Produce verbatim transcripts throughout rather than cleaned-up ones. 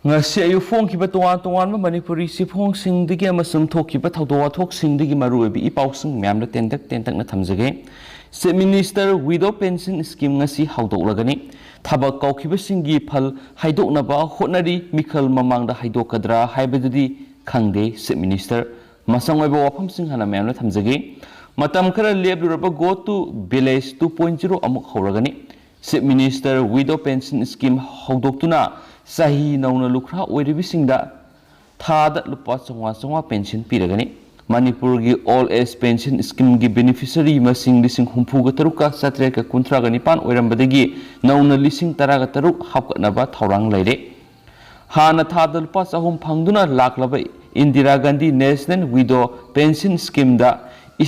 ꯉꯁꯤ ꯑꯌꯨꯛ ꯐꯣꯡꯈꯤꯕ ꯇꯣꯉꯥꯟ ꯇꯣꯉꯥꯟꯕ ꯃꯅꯤꯄꯨꯔꯤ ꯆꯦꯐꯣꯡꯁꯤꯡꯗꯒꯤ ꯑꯃꯁꯨꯡ ꯊꯣꯛꯈꯤꯕ ꯊꯧꯗꯣꯛ ꯋꯥꯊꯣꯛꯁꯤꯡꯗꯒꯤ ꯃꯔꯨꯑꯣꯏꯕ ꯏ ꯄꯥꯎꯁꯤꯡ ꯃꯌꯥꯝꯗ ꯇꯦꯟꯇꯛ ꯇꯦꯟꯇꯛꯅ ꯊꯝꯖꯒꯦ꯫ Chief Minister Widow Pension Scheme ꯉꯁꯤ ꯍꯧꯗꯣꯛꯂꯒꯅꯤ꯫ ꯊꯕꯛ ꯀꯧꯈꯤꯕꯁꯤꯡꯒꯤ ꯐꯜ ꯍꯥꯏꯗꯣꯛꯅꯕ ꯍꯣꯠꯅꯔꯤ꯫ ꯃꯤꯈꯜ ꯃꯃꯥꯡꯗ ꯍꯥꯏꯗꯣꯛꯀꯗ꯭ꯔꯥ ꯍꯥꯏꯕꯗꯨꯗꯤ ꯈꯪꯗꯦ꯫ Chief Minister, ꯃꯁꯪ ꯑꯣꯏꯕ ꯋꯥꯐꯝꯁꯤꯡ ꯍꯥꯟꯅ ꯃꯌꯥꯝꯗ ꯊꯝꯖꯒꯦ꯫ ꯃꯇꯝ ꯈꯔ ꯂꯦꯞꯂꯨꯔꯕ Go to Village two point zero ꯑꯃꯨꯛ ꯍꯧꯔꯒꯅꯤ꯫ Chief Minister Widow Pension Scheme ꯍꯧꯗꯣꯛꯇꯨꯅ ꯆꯍꯤ ꯅꯧꯅ ꯂꯨꯈ꯭ꯔꯥ ꯑꯣꯏꯔꯤꯕꯁꯤꯡꯗ ꯊꯥꯗ ꯂꯨꯄꯥ ꯆꯥꯝꯃꯉꯥ ꯆꯥꯝꯃꯉꯥ ꯄꯦꯟꯁꯤꯟ ꯄꯤꯔꯒꯅꯤ꯫ ꯃꯅꯤꯄꯨꯔꯒꯤ Old Age Pension Schemeꯒꯤ ꯕꯦꯅꯤꯐꯤꯁꯔꯤ ꯃꯁꯤꯡ ꯂꯤꯁꯤꯡ ꯍꯨꯝꯐꯨꯒ ꯇꯔꯨꯛꯀ ꯆꯥꯇ꯭ꯔꯦꯠꯀ ꯀꯨꯟꯊ꯭ꯔꯥꯒ ꯅꯤꯄꯥꯟ ꯑꯣꯏꯔꯝꯕꯗꯒꯤ ꯅꯧꯅ ꯂꯤꯁꯤꯡ ꯇꯔꯥꯒ ꯇꯔꯨꯛ ꯍꯥꯞꯀꯠꯅꯕ ꯊꯧꯔꯥꯡ ꯂꯩꯔꯦ꯫ ꯍꯥꯟꯅ ꯊꯥꯗ ꯂꯨꯄꯥ ꯆꯍꯨꯝ ꯐꯪꯗꯨꯅ ꯂꯥꯛꯂꯕ Indira Gandhi National Widow Pension Schemeꯗ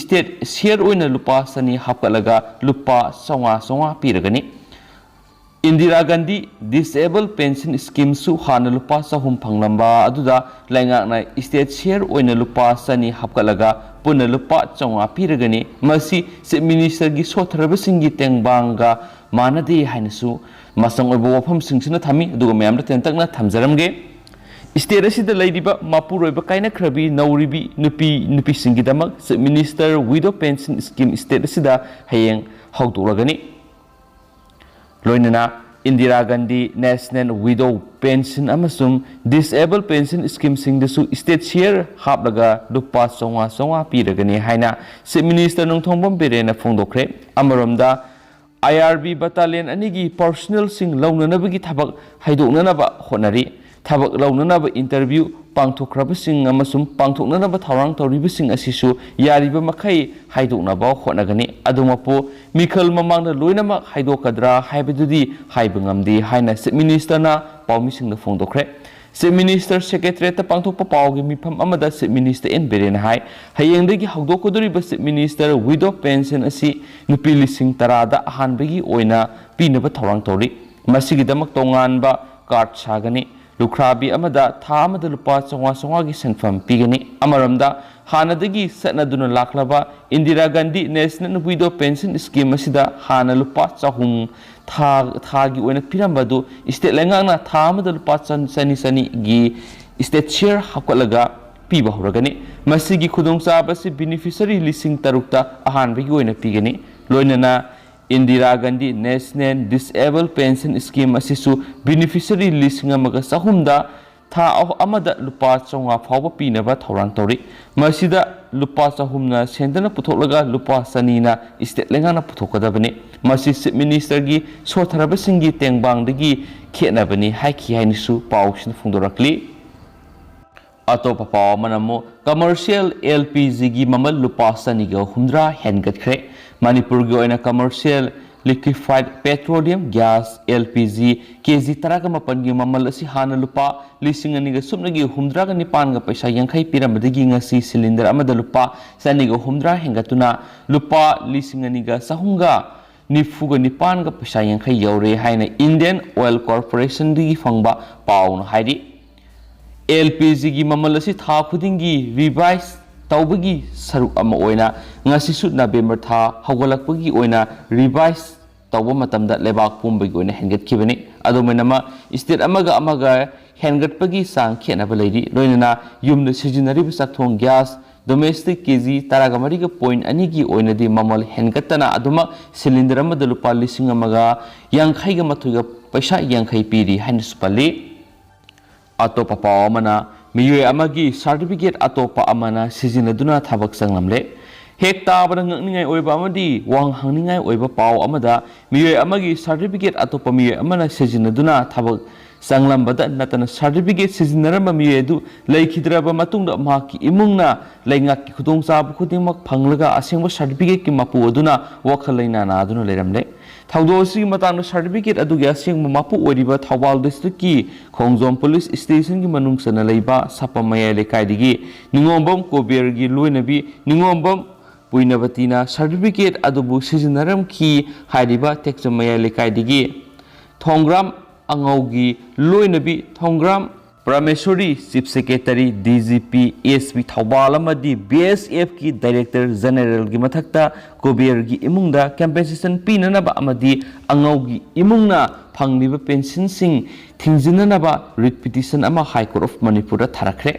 state share ꯑꯣꯏꯅ ꯂꯨꯄꯥ ꯆꯅꯤ ꯍꯥꯞꯀꯠꯂꯒ ꯂꯨꯄꯥ ꯆꯥꯝꯃꯉꯥ ꯆꯥꯝꯃꯉꯥ ꯄꯤꯔꯒꯅꯤ꯫ ꯏꯟꯗꯤꯔꯥ ꯒꯥꯟꯙꯤ Disable Pension Schemeꯁꯨ ꯍꯥꯟꯅ ꯂꯨꯄꯥ ꯆꯍꯨꯝ ꯐꯪꯂꯝꯕ ꯑꯗꯨꯗ ꯂꯩꯉꯥꯛꯅ state share ꯑꯣꯏꯅ ꯂꯨꯄꯥ ꯆꯅꯤ ꯍꯥꯞꯀꯠꯂꯒ ꯄꯨꯟꯅ ꯂꯨꯄꯥ ꯆꯥꯝꯃꯉꯥ ꯄꯤꯔꯒꯅꯤ꯫ ꯃꯁꯤ Chief Ministerꯒꯤ ꯁꯣꯠꯊꯔꯕꯁꯤꯡꯒꯤ ꯇꯦꯡꯕꯥꯡꯒ ꯃꯥꯟꯅꯗꯦ ꯍꯥꯏꯅꯁꯨ ꯃꯁꯪ ꯑꯣꯏꯕ ꯋꯥꯐꯝꯁꯤꯡꯁꯤꯅ ꯊꯝꯃꯤ꯫ ꯑꯗꯨꯒ ꯃꯌꯥꯝꯗ ꯇꯦꯟꯇꯛꯅ ꯊꯝꯖꯔꯝꯒꯦ꯫ State ꯑꯁꯤꯗ ꯂꯩꯔꯤꯕ ꯃꯄꯨꯔꯣꯏꯕ ꯀꯥꯏꯅꯈ꯭ꯔꯕꯤ ꯅꯧꯔꯤꯕꯤ ꯅꯨꯄꯤ ꯅꯨꯄꯤꯁꯤꯡꯒꯤꯗꯃꯛ Chief Minister Widow Pension Scheme state ꯑꯁꯤꯗ ꯍꯌꯦꯡ ꯍꯧꯗꯣꯛꯂꯒꯅꯤ꯫ ꯂꯣꯏꯅꯅ Indira Gandhi National Widow Pension ꯑꯃꯁꯨꯡ Disable Pension Schemeꯁꯤꯡꯗꯁꯨ state share ꯍꯥꯞꯂꯒ ꯂꯨꯄꯥ ꯆꯥꯝꯃꯉꯥ ꯆꯥꯝꯃꯉꯥ ꯄꯤꯔꯒꯅꯤ ꯍꯥꯏꯅ Chief Minister ꯅꯣꯡꯊꯣꯝꯕꯝ ꯕꯤꯔꯦꯟꯅ ꯐꯣꯡꯗꯣꯛꯈ꯭ꯔꯦ꯫ ꯑꯃꯔꯣꯝꯗ, IRB Battalion ꯑꯅꯤꯒꯤ personnelꯁꯤꯡ ꯂꯧꯅꯅꯕꯒꯤ ꯊꯕꯛ ꯍꯩꯗꯣꯛꯅꯅꯕ ꯍꯣꯠꯅꯔꯤ꯫ ꯊꯕꯛ ꯂꯧꯅꯅꯕ interview ꯄꯥꯡꯊꯣꯛꯈ꯭ꯔꯕꯁꯤꯡ ꯑꯃꯁꯨꯡ ꯄꯥꯡꯊꯣꯛꯅꯅꯕ ꯊꯧꯔꯥꯡ ꯇꯧꯔꯤꯕꯁꯤꯡ ꯑꯁꯤꯁꯨ ꯌꯥꯔꯤꯕ ꯃꯈꯩ ꯍꯥꯏꯗꯣꯛꯅꯕ ꯍꯣꯠꯅꯒꯅꯤ꯫ ꯑꯗꯨꯃꯛꯄꯨ ꯃꯤꯈꯜ ꯃꯃꯥꯡꯗ ꯂꯣꯏꯅꯃꯛ ꯍꯥꯏꯗꯣꯛꯀꯗ꯭ꯔꯥ ꯍꯥꯏꯕꯗꯨꯗꯤ ꯍꯥꯏꯕ ꯉꯝꯗꯦ ꯍꯥꯏꯅ Chief Ministerꯅ ꯄꯥꯎꯃꯤꯁꯤꯡꯗ ꯐꯣꯡꯗꯣꯛꯈ꯭ꯔꯦ꯫ Chief Minister Secretariatꯇ ꯄꯥꯡꯊꯣꯛꯄ ꯄꯥꯎꯒꯤ ꯃꯤꯐꯝ ꯑꯃꯗ Chief Minister ꯑꯦꯟ ꯕꯤꯔꯦꯟꯅ ꯍꯥꯏ, ꯍꯌꯦꯡꯗꯒꯤ ꯍꯧꯗꯣꯛꯀꯗꯧꯔꯤꯕ Chief Minister Widow Pension ꯑꯁꯤ ꯅꯨꯄꯤ ꯂꯤꯁꯤꯡ ꯇꯔꯥꯗ ꯑꯍꯥꯟꯕꯒꯤ ꯑꯣꯏꯅ ꯄꯤꯅꯕ ꯊꯧꯔꯥꯡ ꯇꯧꯔꯤ꯫ ꯃꯁꯤꯒꯤꯗꯃꯛ ꯇꯣꯉꯥꯟꯕ card ꯁꯥꯒꯅꯤ꯫ ꯂꯨꯈ꯭ꯔꯥꯕꯤ ꯑꯃꯗ ꯊꯥ ꯑꯃꯗ ꯂꯨꯄꯥ ꯆꯥꯝꯃꯉꯥ ꯆꯥꯝꯃꯉꯥꯒꯤ ꯁꯦꯟꯐꯝ ꯄꯤꯒꯅꯤ꯫ ꯑꯃꯔꯣꯝꯗ, ꯍꯥꯟꯅꯗꯒꯤ ꯆꯠꯅꯗꯨꯅ ꯂꯥꯛꯂꯕ Indira Gandhi national widow pension scheme ꯑꯁꯤꯗ ꯍꯥꯟꯅ ꯂꯨꯄꯥ ꯆꯍꯨꯝ ꯊꯥ, ꯊꯥꯒꯤ ꯑꯣꯏꯅ ꯄꯤꯔꯝꯕ ꯑꯗꯨ ꯁ꯭ꯇꯦꯠ ꯂꯩꯉꯥꯛꯅ ꯊꯥ ꯑꯃꯗ ꯂꯨꯄꯥ ꯆꯅꯤ, ꯆꯅꯤ, ꯆꯅꯤꯒꯤ ꯁ꯭ꯇꯦꯠ ꯁꯤꯌꯔ ꯍꯥꯞꯀꯠꯂꯒ ꯄꯤꯕ ꯍꯧꯔꯒꯅꯤ꯫ ꯃꯁꯤꯒꯤ ꯈꯨꯗꯣꯡꯆꯥꯕ ꯑꯁꯤ ꯕꯦꯅꯤꯐꯤꯁꯔꯤ ꯂꯤꯁꯤꯡ ꯇꯔꯨꯛꯇ ꯑꯍꯥꯟꯕꯒꯤ ꯑꯣꯏꯅ ꯄꯤꯒꯅꯤ꯫ ꯂꯣꯏꯅꯅ Indira Gandhi national disable pension scheme ꯑꯁꯤꯁꯨ ꯕꯦꯅꯤꯐꯤꯁꯔꯤ ꯂꯤꯁꯤꯡ ꯑꯃꯒ ꯆꯍꯨꯝꯗ ꯊꯥ ꯑꯍꯨ-, ꯑꯃꯗ ꯂꯨꯄꯥ ꯆꯥꯝꯃꯉꯥ ꯐꯥꯎꯕ ꯄꯤꯅꯕ ꯊꯧꯔꯥꯡ ꯇꯧꯔꯤ꯫ ꯃꯁꯤꯗ ꯂꯨꯄꯥ ꯆꯍꯨꯝꯅ ꯁꯦꯟꯗꯅ ꯄꯨꯊꯣꯛꯂꯒ ꯂꯨꯄꯥ ꯆꯅꯤꯅ ꯁ꯭ꯇꯦꯠ ꯂꯩꯉꯥꯛꯅ ꯄꯨꯊꯣꯛꯀꯗꯕꯅꯤ꯫ ꯃꯁꯤ ꯆꯤꯐ ꯃꯤꯅꯤꯁꯇꯔꯒꯤ ꯁꯣꯠꯊꯔꯕꯁꯤꯡꯒꯤ ꯇꯦꯡꯕꯥꯡꯗꯒꯤ ꯈꯦꯠꯅꯕꯅꯤ ꯍꯥꯏꯈꯤ ꯍꯥꯏꯅꯁꯨ ꯄꯥꯎꯁꯤꯅ ꯐꯣꯡꯗꯣꯔꯛꯂꯤ꯫ ꯑꯇꯣꯞꯄ ꯄꯥꯎ ꯑꯃꯅ ꯑꯃꯨꯛ ꯀꯃꯔꯁꯤꯌꯦꯜ ꯑꯦꯜ ꯄꯤ ꯖꯤꯒꯤ ꯃꯃꯜ ꯂꯨꯄꯥ ꯆꯅꯤꯒ ꯍꯨꯝꯗ꯭ꯔꯥ ꯍꯦꯟꯒꯠꯈ꯭ꯔꯦ꯫ ꯃꯅꯤꯄꯨꯔꯒꯤ ꯑꯣꯏꯅ commercial liquefied petroleum gas, L P G, K G ꯇꯔꯥꯒ ꯃꯥꯄꯟꯒꯤ ꯃꯃꯜ ꯑꯁꯤ ꯍꯥꯟꯅ ꯂꯨꯄꯥ ꯂꯤꯁꯤꯡ ꯑꯅꯤꯒ ꯁꯨꯞꯅꯒꯤ ꯍꯨꯝꯗ꯭ꯔꯥꯒ ꯅꯤꯄꯥꯟꯒ ꯄꯩꯁꯥ ꯌꯥꯡꯈꯩ ꯄꯤꯔꯝꯕꯗꯒꯤ ꯉꯁꯤ ꯁꯤꯂꯤꯟꯗꯔ ꯑꯃꯗ ꯂꯨꯄꯥ ꯆꯅꯤꯒ ꯍꯨꯝꯗ꯭ꯔꯥ ꯍꯦꯟꯒꯠꯇꯨꯅ ꯂꯨꯄꯥ ꯂꯤꯁꯤꯡ ꯑꯅꯤꯒ ꯆꯍꯨꯝꯒ ꯅꯤꯐꯨꯒ ꯅꯤꯄꯥꯟꯒ ꯄꯩꯁꯥ ꯌꯥꯡꯈꯩ ꯌꯧꯔꯦ ꯍꯥꯏꯅ ꯏꯟꯗꯤꯌꯟ ꯑꯣꯏꯜ ꯀꯣꯔꯄꯣꯔꯦꯁꯟꯗꯒꯤ ꯐꯪꯕ ꯄꯥꯎꯅ ꯍꯥꯏꯔꯤ꯫ ꯑꯦꯜ ꯄꯤ ꯖꯤꯒꯤ ꯃꯃꯜ ꯑꯁꯤ ꯊꯥ ꯈꯨꯗꯤꯡꯒꯤ ꯔꯤꯚꯥꯏꯁ ꯇꯧꯕꯒꯤ ꯁꯔꯨꯛ ꯑꯃ ꯑꯣꯏꯅ ꯉꯁꯤꯁꯨ ꯅꯕꯦꯝꯕꯔ ꯊꯥ ꯍꯧꯒꯠꯂꯛꯄꯒꯤ ꯑꯣꯏꯅ ꯔꯤꯚꯥꯏꯁ ꯇꯧꯕ ꯃꯇꯝꯗ ꯂꯩꯕꯥꯛ ꯄꯨꯝꯕꯒꯤ ꯑꯣꯏꯅ ꯍꯦꯟꯒꯠꯈꯤꯕꯅꯤ꯫ ꯑꯗꯨꯝ ꯑꯣꯏꯅꯃꯛ, ꯁ꯭ꯇꯦꯠ ꯑꯃꯒ ꯑꯃꯒ ꯍꯦꯟꯒꯠꯄꯒꯤ ꯆꯥꯡ ꯈꯦꯠꯅꯕ ꯂꯩꯔꯤ꯫ ꯂꯣꯏꯅꯅ ꯌꯨꯝꯗ ꯁꯤꯖꯤꯟꯅꯔꯤꯕ ꯆꯥꯛꯊꯣꯡ ꯒ꯭ꯌꯥꯁ, ꯗꯣꯃꯦꯁꯇꯤꯛ ꯀꯦ ꯖꯤ ꯇꯔꯥꯒ ꯃꯔꯤꯒ ꯄꯣꯏꯟ ꯑꯅꯤꯒꯤ ꯑꯣꯏꯅꯗꯤ ꯃꯃꯜ ꯍꯦꯟꯒꯠꯇꯅ ꯑꯗꯨꯃꯛ ꯁꯤꯂꯤꯟꯗꯔ ꯑꯃꯗ ꯂꯨꯄꯥ ꯂꯤꯁꯤꯡ ꯑꯃꯒ ꯌꯥꯡꯈꯩꯒ ꯃꯥꯊꯣꯏꯒ ꯄꯩꯁꯥ ꯌꯥꯡꯈꯩ ꯄꯤꯔꯤ ꯍꯥꯏꯅꯁꯨ ꯄꯜꯂꯤ꯫ ꯑꯇꯣꯞꯄ ꯄꯥꯎ ꯑꯃꯅ, ꯃꯤꯑꯣꯏ ꯑꯃꯒꯤ ꯁꯥꯔꯇꯤꯐꯤꯀꯦꯠ ꯑꯇꯣꯞꯄ ꯑꯃꯅ ꯁꯤꯖꯤꯟꯅꯗꯨꯅ ꯊꯕꯛ ꯆꯪꯂꯝꯂꯦ꯫ ꯍꯦꯛ ꯇꯥꯕꯗ ꯉꯛꯅꯤꯡꯉꯥꯏ ꯑꯣꯏꯕ ꯑꯃꯗꯤ ꯋꯥꯍꯪ ꯍꯪꯅꯤꯡꯉꯥꯏ ꯑꯣꯏꯕ ꯄꯥꯎ ꯑꯃꯗ, ꯃꯤꯑꯣꯏ ꯑꯃꯒꯤ ꯁꯥꯔꯇꯤꯐꯤꯀꯦꯠ ꯑꯇꯣꯞꯄ ꯃꯤꯑꯣꯏ ꯑꯃꯅ ꯁꯤꯖꯤꯟꯅꯗꯨꯅ ꯊꯕꯛ ꯆꯪꯂꯝꯕꯗ ꯅꯠꯇꯅ, ꯁꯥꯔꯇꯤꯐꯤꯀꯦꯠ ꯁꯤꯖꯤꯟꯅꯔꯝꯕ ꯃꯤꯑꯣꯏ ꯑꯗꯨ ꯂꯩꯈꯤꯗ꯭ꯔꯕ ꯃꯇꯨꯡꯗ ꯃꯍꯥꯛꯀꯤ ꯏꯃꯨꯡꯅ ꯂꯩꯉꯥꯛꯀꯤ ꯈꯨꯗꯣꯡꯆꯥꯕ ꯈꯨꯗꯤꯡꯃꯛ ꯐꯪꯂꯒ ꯑꯁꯦꯡꯕ ꯁꯥꯔꯇꯤꯐꯤꯀꯦꯠꯀꯤ ꯃꯄꯨ ꯑꯗꯨꯅ ꯋꯥꯈꯜ ꯂꯩꯅꯥ ꯅꯥꯗꯨꯅ ꯂꯩꯔꯝꯂꯦ꯫ ꯊꯧꯗꯣꯛ ꯑꯁꯤꯒꯤ ꯃꯇꯥꯡꯗ ꯁꯥꯔꯇꯤꯐꯤꯀꯦꯠ ꯑꯗꯨꯒꯤ ꯑꯁꯦꯡꯕ ꯃꯄꯨ ꯑꯣꯏꯔꯤꯕ ꯊꯧꯕꯥꯜ ꯗꯤꯁꯇ꯭ꯔꯤꯛꯀꯤ ꯈꯣꯡꯖꯣꯝ ꯄꯨꯂꯤꯁ ꯁ꯭ꯇꯦꯁꯟꯒꯤ ꯃꯅꯨꯡ ꯆꯟꯅ ꯂꯩꯕ ꯁꯥꯄꯝ ꯃꯌꯥꯏ ꯂꯩꯀꯥꯏꯗꯒꯤ ꯅꯤꯉꯣꯝꯕꯝ ꯀꯣꯕꯦꯔꯒꯤ ꯂꯣꯏꯅꯕꯤ ꯅꯤꯉꯣꯝꯕꯝ ꯄꯨꯏꯅꯕꯇꯤꯅ ꯁꯥꯔꯇꯤꯐꯤꯀꯦꯠ ꯑꯗꯨꯕꯨ ꯁꯤꯖꯤꯟꯅꯔꯝꯈꯤ ꯍꯥꯏꯔꯤꯕ ꯇꯦꯛꯆꯝ ꯃꯌꯥꯏ ꯂꯩꯀꯥꯏꯗꯒꯤ ꯊꯣꯡꯒ꯭ꯔꯥꯝ ꯑꯉꯧꯒꯤ ꯂꯣꯏꯅꯕꯤ ꯊꯣꯡꯒ꯭ꯔꯥꯝ ꯄ꯭ꯔꯃꯦꯁꯣꯔꯤ, Chief Secretary, D G P, S P Thoubal ꯑꯃꯗꯤ B S F ꯀꯤ Director General ꯒꯤ ꯃꯊꯛꯇ ꯀꯨꯕꯦꯔꯒꯤ ꯏꯃꯨꯡꯗ compensation ꯄꯤꯅꯅꯕ ꯑꯃꯗꯤ ꯑꯉꯧꯒꯤ ꯏꯃꯨꯡꯅ ꯐꯪꯂꯤꯕ pension ꯁꯤꯡ ꯊꯤꯡꯖꯤꯟꯅꯅꯕ writ petition ꯑꯃ High Court of ꯃꯅꯤꯄꯨꯔꯗ ꯊꯥꯔꯛꯈ꯭ꯔꯦ꯫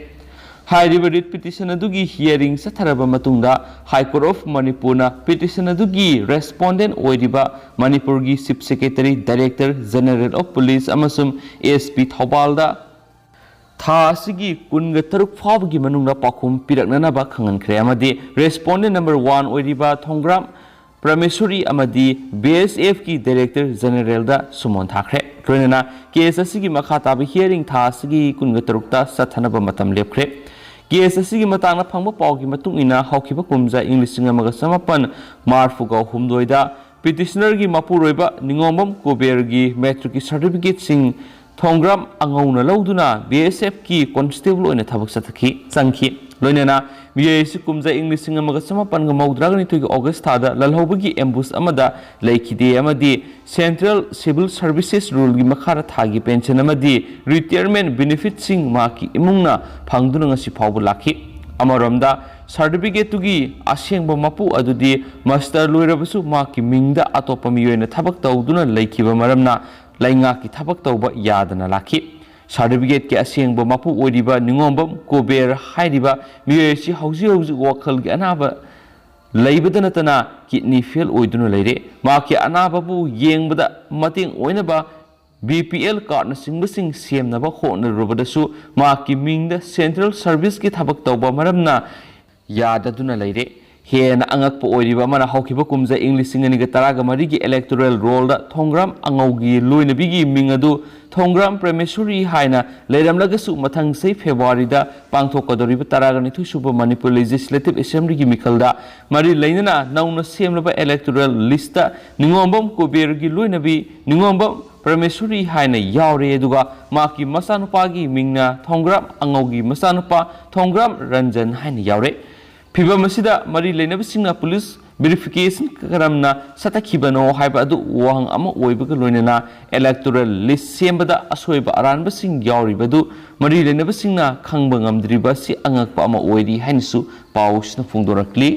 ꯍꯥꯏꯔꯤꯕ writ petition ꯑꯗꯨꯒꯤ hearing ꯆꯠꯊꯔꯕ ꯃꯇꯨꯡꯗ High Court of ꯃꯅꯤꯄꯨꯔꯅ petition ꯑꯗꯨꯒꯤ respondent ꯑꯣꯏꯔꯤꯕ ꯃꯅꯤꯄꯨꯔꯒꯤ Chief Secretary, Director General of Police ꯑꯃꯁꯨꯡ S P ꯊꯧꯕꯥꯜꯗ ꯊꯥ ꯑꯁꯤꯒꯤ ꯀꯨꯟꯒ ꯇꯔꯨꯛ ꯐꯥꯎꯕꯒꯤ ꯃꯅꯨꯡꯗ ꯄꯥꯎꯈꯨꯝ ꯄꯤꯔꯛꯅꯅꯕ ꯈꯪꯍꯟꯈ꯭ꯔꯦ ꯑꯃꯗꯤ respondent number one ꯑꯣꯏꯔꯤꯕ ꯊꯣꯡꯒ꯭ꯔꯥꯝ ꯄ꯭ꯔꯃꯦꯁꯣꯔꯤ ꯑꯃꯗꯤ B S F ꯀꯤ Director General ꯗ summon ꯊꯥꯈ꯭ꯔꯦ꯫ ꯂꯣꯏꯅꯅ case ꯑꯁꯤꯒꯤ ꯃꯈꯥ ꯇꯥꯕ hearing ꯊꯥ ꯑꯁꯤꯒꯤ ꯀꯨꯟꯒ ꯇꯔꯨꯛꯇ ꯆꯠꯊꯅꯕ ꯃꯇꯝ ꯂꯦꯞꯈ꯭ꯔꯦ꯫ Case ꯑꯁꯤꯒꯤ ꯃꯇꯥꯡꯗ ꯐꯪꯕ ꯄꯥꯎꯒꯤ ꯃꯇꯨꯡ ꯏꯟꯅ, ꯍꯧꯈꯤꯕ ꯀꯨꯝꯖꯥ ꯏꯪ ꯂꯤꯁꯤꯡ ꯑꯃꯒ ꯆꯃꯥꯄꯟ ꯃꯔꯤꯐꯨꯒ ꯍꯨꯝꯗꯣꯏꯗ petitioner ꯒꯤ ꯃꯄꯨꯔꯣꯏꯕ ꯅꯤꯉꯣꯝꯕꯝ ꯀꯨꯕꯦꯔꯒꯤ matric ꯀꯤ certificate ꯁꯤꯡ ꯊꯣꯡꯒ꯭ꯔꯥꯝ ꯑꯉꯧꯅ ꯂꯧꯗꯨꯅ B S F ꯀꯤ constable ꯑꯣꯏꯅ ꯊꯕꯛ ꯆꯠꯊꯈꯤ, ꯆꯪꯈꯤ꯫ ꯂꯣꯏꯅꯅ ꯃꯤꯑꯣꯏ ꯑꯁꯤ ꯀꯨꯝꯖꯥ ꯏꯪ ꯂꯤꯁꯤꯡ ꯑꯃꯒ ꯆꯃꯥꯄꯟꯒ ꯃꯧꯗ꯭ꯔꯥꯒ ꯅꯤꯊꯣꯏꯒꯤ August ꯊꯥꯗ ꯂꯜꯍꯧꯕꯒꯤ ambush ꯑꯃꯗ ꯂꯩꯈꯤꯗꯦ ꯑꯃꯗꯤ Central Civil Services Rule ꯒꯤ ꯃꯈꯥꯗ ꯊꯥꯒꯤ pension ꯑꯃꯗꯤ retirement benefit ꯁꯤꯡ ꯃꯍꯥꯛꯀꯤ ꯏꯃꯨꯡꯅ ꯐꯪꯗꯨꯅ ꯉꯁꯤ ꯐꯥꯎꯕ ꯂꯥꯛꯈꯤ꯫ ꯑꯃꯔꯣꯝꯗ, certificate ꯇꯨꯒꯤ ꯑꯁꯦꯡꯕ ꯃꯄꯨ ꯑꯗꯨꯗꯤ master ꯂꯣꯏꯔꯕꯁꯨ ꯃꯍꯥꯛꯀꯤ ꯃꯤꯡꯗ ꯑꯇꯣꯞꯄ ꯃꯤꯑꯣꯏꯅ ꯊꯕꯛ ꯇꯧꯗꯨꯅ ꯂꯩꯈꯤꯕ ꯃꯔꯝꯅ ꯂꯩꯉꯥꯛꯀꯤ ꯊꯕꯛ ꯇꯧꯕ ꯌꯥꯗꯅ ꯂꯥꯛꯈꯤ꯫ Certificate ꯀꯤ ꯑꯁꯦꯡꯕ ꯃꯄꯨ ꯑꯣꯏꯔꯤꯕ ꯅꯤꯉꯣꯝꯕꯝ ꯀꯨꯕꯦꯔ ꯍꯥꯏꯔꯤꯕ ꯃꯤꯑꯣꯏ ꯑꯁꯤ ꯍꯧꯖꯤꯛ ꯍꯧꯖꯤꯛ ꯋꯥꯈꯜꯒꯤ ꯑꯅꯥꯕ ꯂꯩꯕꯗ ꯅꯠꯇꯅ kidney fail ꯑꯣꯏꯗꯨꯅ ꯂꯩꯔꯦ꯫ ꯃꯍꯥꯛꯀꯤ ꯑꯅꯥꯕꯕꯨ ꯌꯦꯡꯕꯗ ꯃꯇꯦꯡ ꯑꯣꯏꯅꯕ B P L card ꯅꯆꯤꯡꯕꯁꯤꯡ ꯁꯦꯝꯅꯕ ꯍꯣꯠꯅꯔꯨꯕꯗꯁꯨ ꯃꯍꯥꯛꯀꯤ ꯃꯤꯡꯗ Central Service ꯀꯤ ꯊꯕꯛ ꯇꯧꯕ ꯃꯔꯝꯅ ꯌꯥꯗꯗꯨꯅ ꯂꯩꯔꯦ꯫ ꯍꯦꯟꯅ ꯑꯉꯛꯄ ꯑꯣꯏꯔꯤꯕ ꯑꯃꯅ, ꯍꯧꯈꯤꯕ ꯀꯨꯝꯖꯥ ꯏꯪ ꯂꯤꯁꯤꯡ ꯑꯅꯤꯒ ꯇꯔꯥꯒ ꯃꯔꯤꯒꯤ electoral roll ꯗ ꯊꯣꯡꯒ꯭ꯔꯥꯝ ꯑꯉꯧꯒꯤ ꯂꯣꯏꯅꯕꯤꯒꯤ ꯃꯤꯡ ꯑꯗꯨ ꯊꯣꯡꯒ꯭ꯔꯥꯝ ꯄ꯭ꯔꯃꯦꯁꯣꯔꯤ ꯍꯥꯏꯅ ꯂꯩꯔꯝꯂꯒꯁꯨ, ꯃꯊꯪ ꯆꯍꯤ February ꯗ ꯄꯥꯡꯊꯣꯛꯀꯗꯧꯔꯤꯕ ꯇꯔꯥꯒ ꯅꯤꯊꯣꯏ ꯁꯨꯕ Manipur Legislative Assembly ꯒꯤ ꯃꯤꯈꯜꯗ ꯃꯔꯤ ꯂꯩꯅꯅ ꯅꯧꯅ ꯁꯦꯝꯂꯕ electoral list ꯇ ꯅꯤꯉꯣꯝꯕꯝ ꯀꯨꯕꯦꯔꯒꯤ ꯂꯣꯏꯅꯕꯤ ꯅꯤꯉꯣꯝꯕꯝ ꯄ꯭ꯔꯃꯦꯁꯣꯔꯤ ꯍꯥꯏꯅ ꯌꯥꯎꯔꯦ, ꯑꯗꯨꯒ ꯃꯍꯥꯛꯀꯤ ꯃꯆꯥꯅꯨꯄꯥꯒꯤ ꯃꯤꯡꯅ ꯊꯣꯡꯒ꯭ꯔꯥꯝ ꯑꯉꯧꯒꯤ ꯃꯆꯥꯅꯨꯄꯥ ꯊꯣꯡꯒ꯭ꯔꯥꯝ ꯔꯟꯖꯟ ꯍꯥꯏꯅ ꯌꯥꯎꯔꯦ꯫ ꯐꯤꯚꯝ ꯑꯁꯤꯗ ꯃꯔꯤ ꯂꯩꯅꯕꯁꯤꯡꯅ ꯄꯨꯂꯤꯁ ꯚꯦꯔꯤꯐꯤꯀꯦꯁꯟ ꯀꯔꯝꯅ ꯆꯠꯊꯈꯤꯕꯅꯣ ꯍꯥꯏꯕ ꯑꯗꯨ ꯋꯥꯍꯪ ꯑꯃ ꯑꯣꯏꯕꯒ ꯂꯣꯏꯅꯅ electoral list ꯁꯦꯝꯕꯗ ꯑꯁꯣꯏꯕ ꯑꯔꯥꯟꯕꯁꯤꯡ ꯌꯥꯎꯔꯤꯕ ꯑꯗꯨ ꯃꯔꯤ ꯂꯩꯅꯕꯁꯤꯡꯅ ꯈꯪꯕ ꯉꯝꯗ꯭ꯔꯤꯕ ꯑꯁꯤ ꯑꯉꯛꯄ ꯑꯃ ꯑꯣꯏꯔꯤ ꯍꯥꯏꯅꯁꯨ ꯄꯥꯎꯁꯤꯅ ꯐꯣꯡꯗꯣꯔꯛꯂꯤ꯫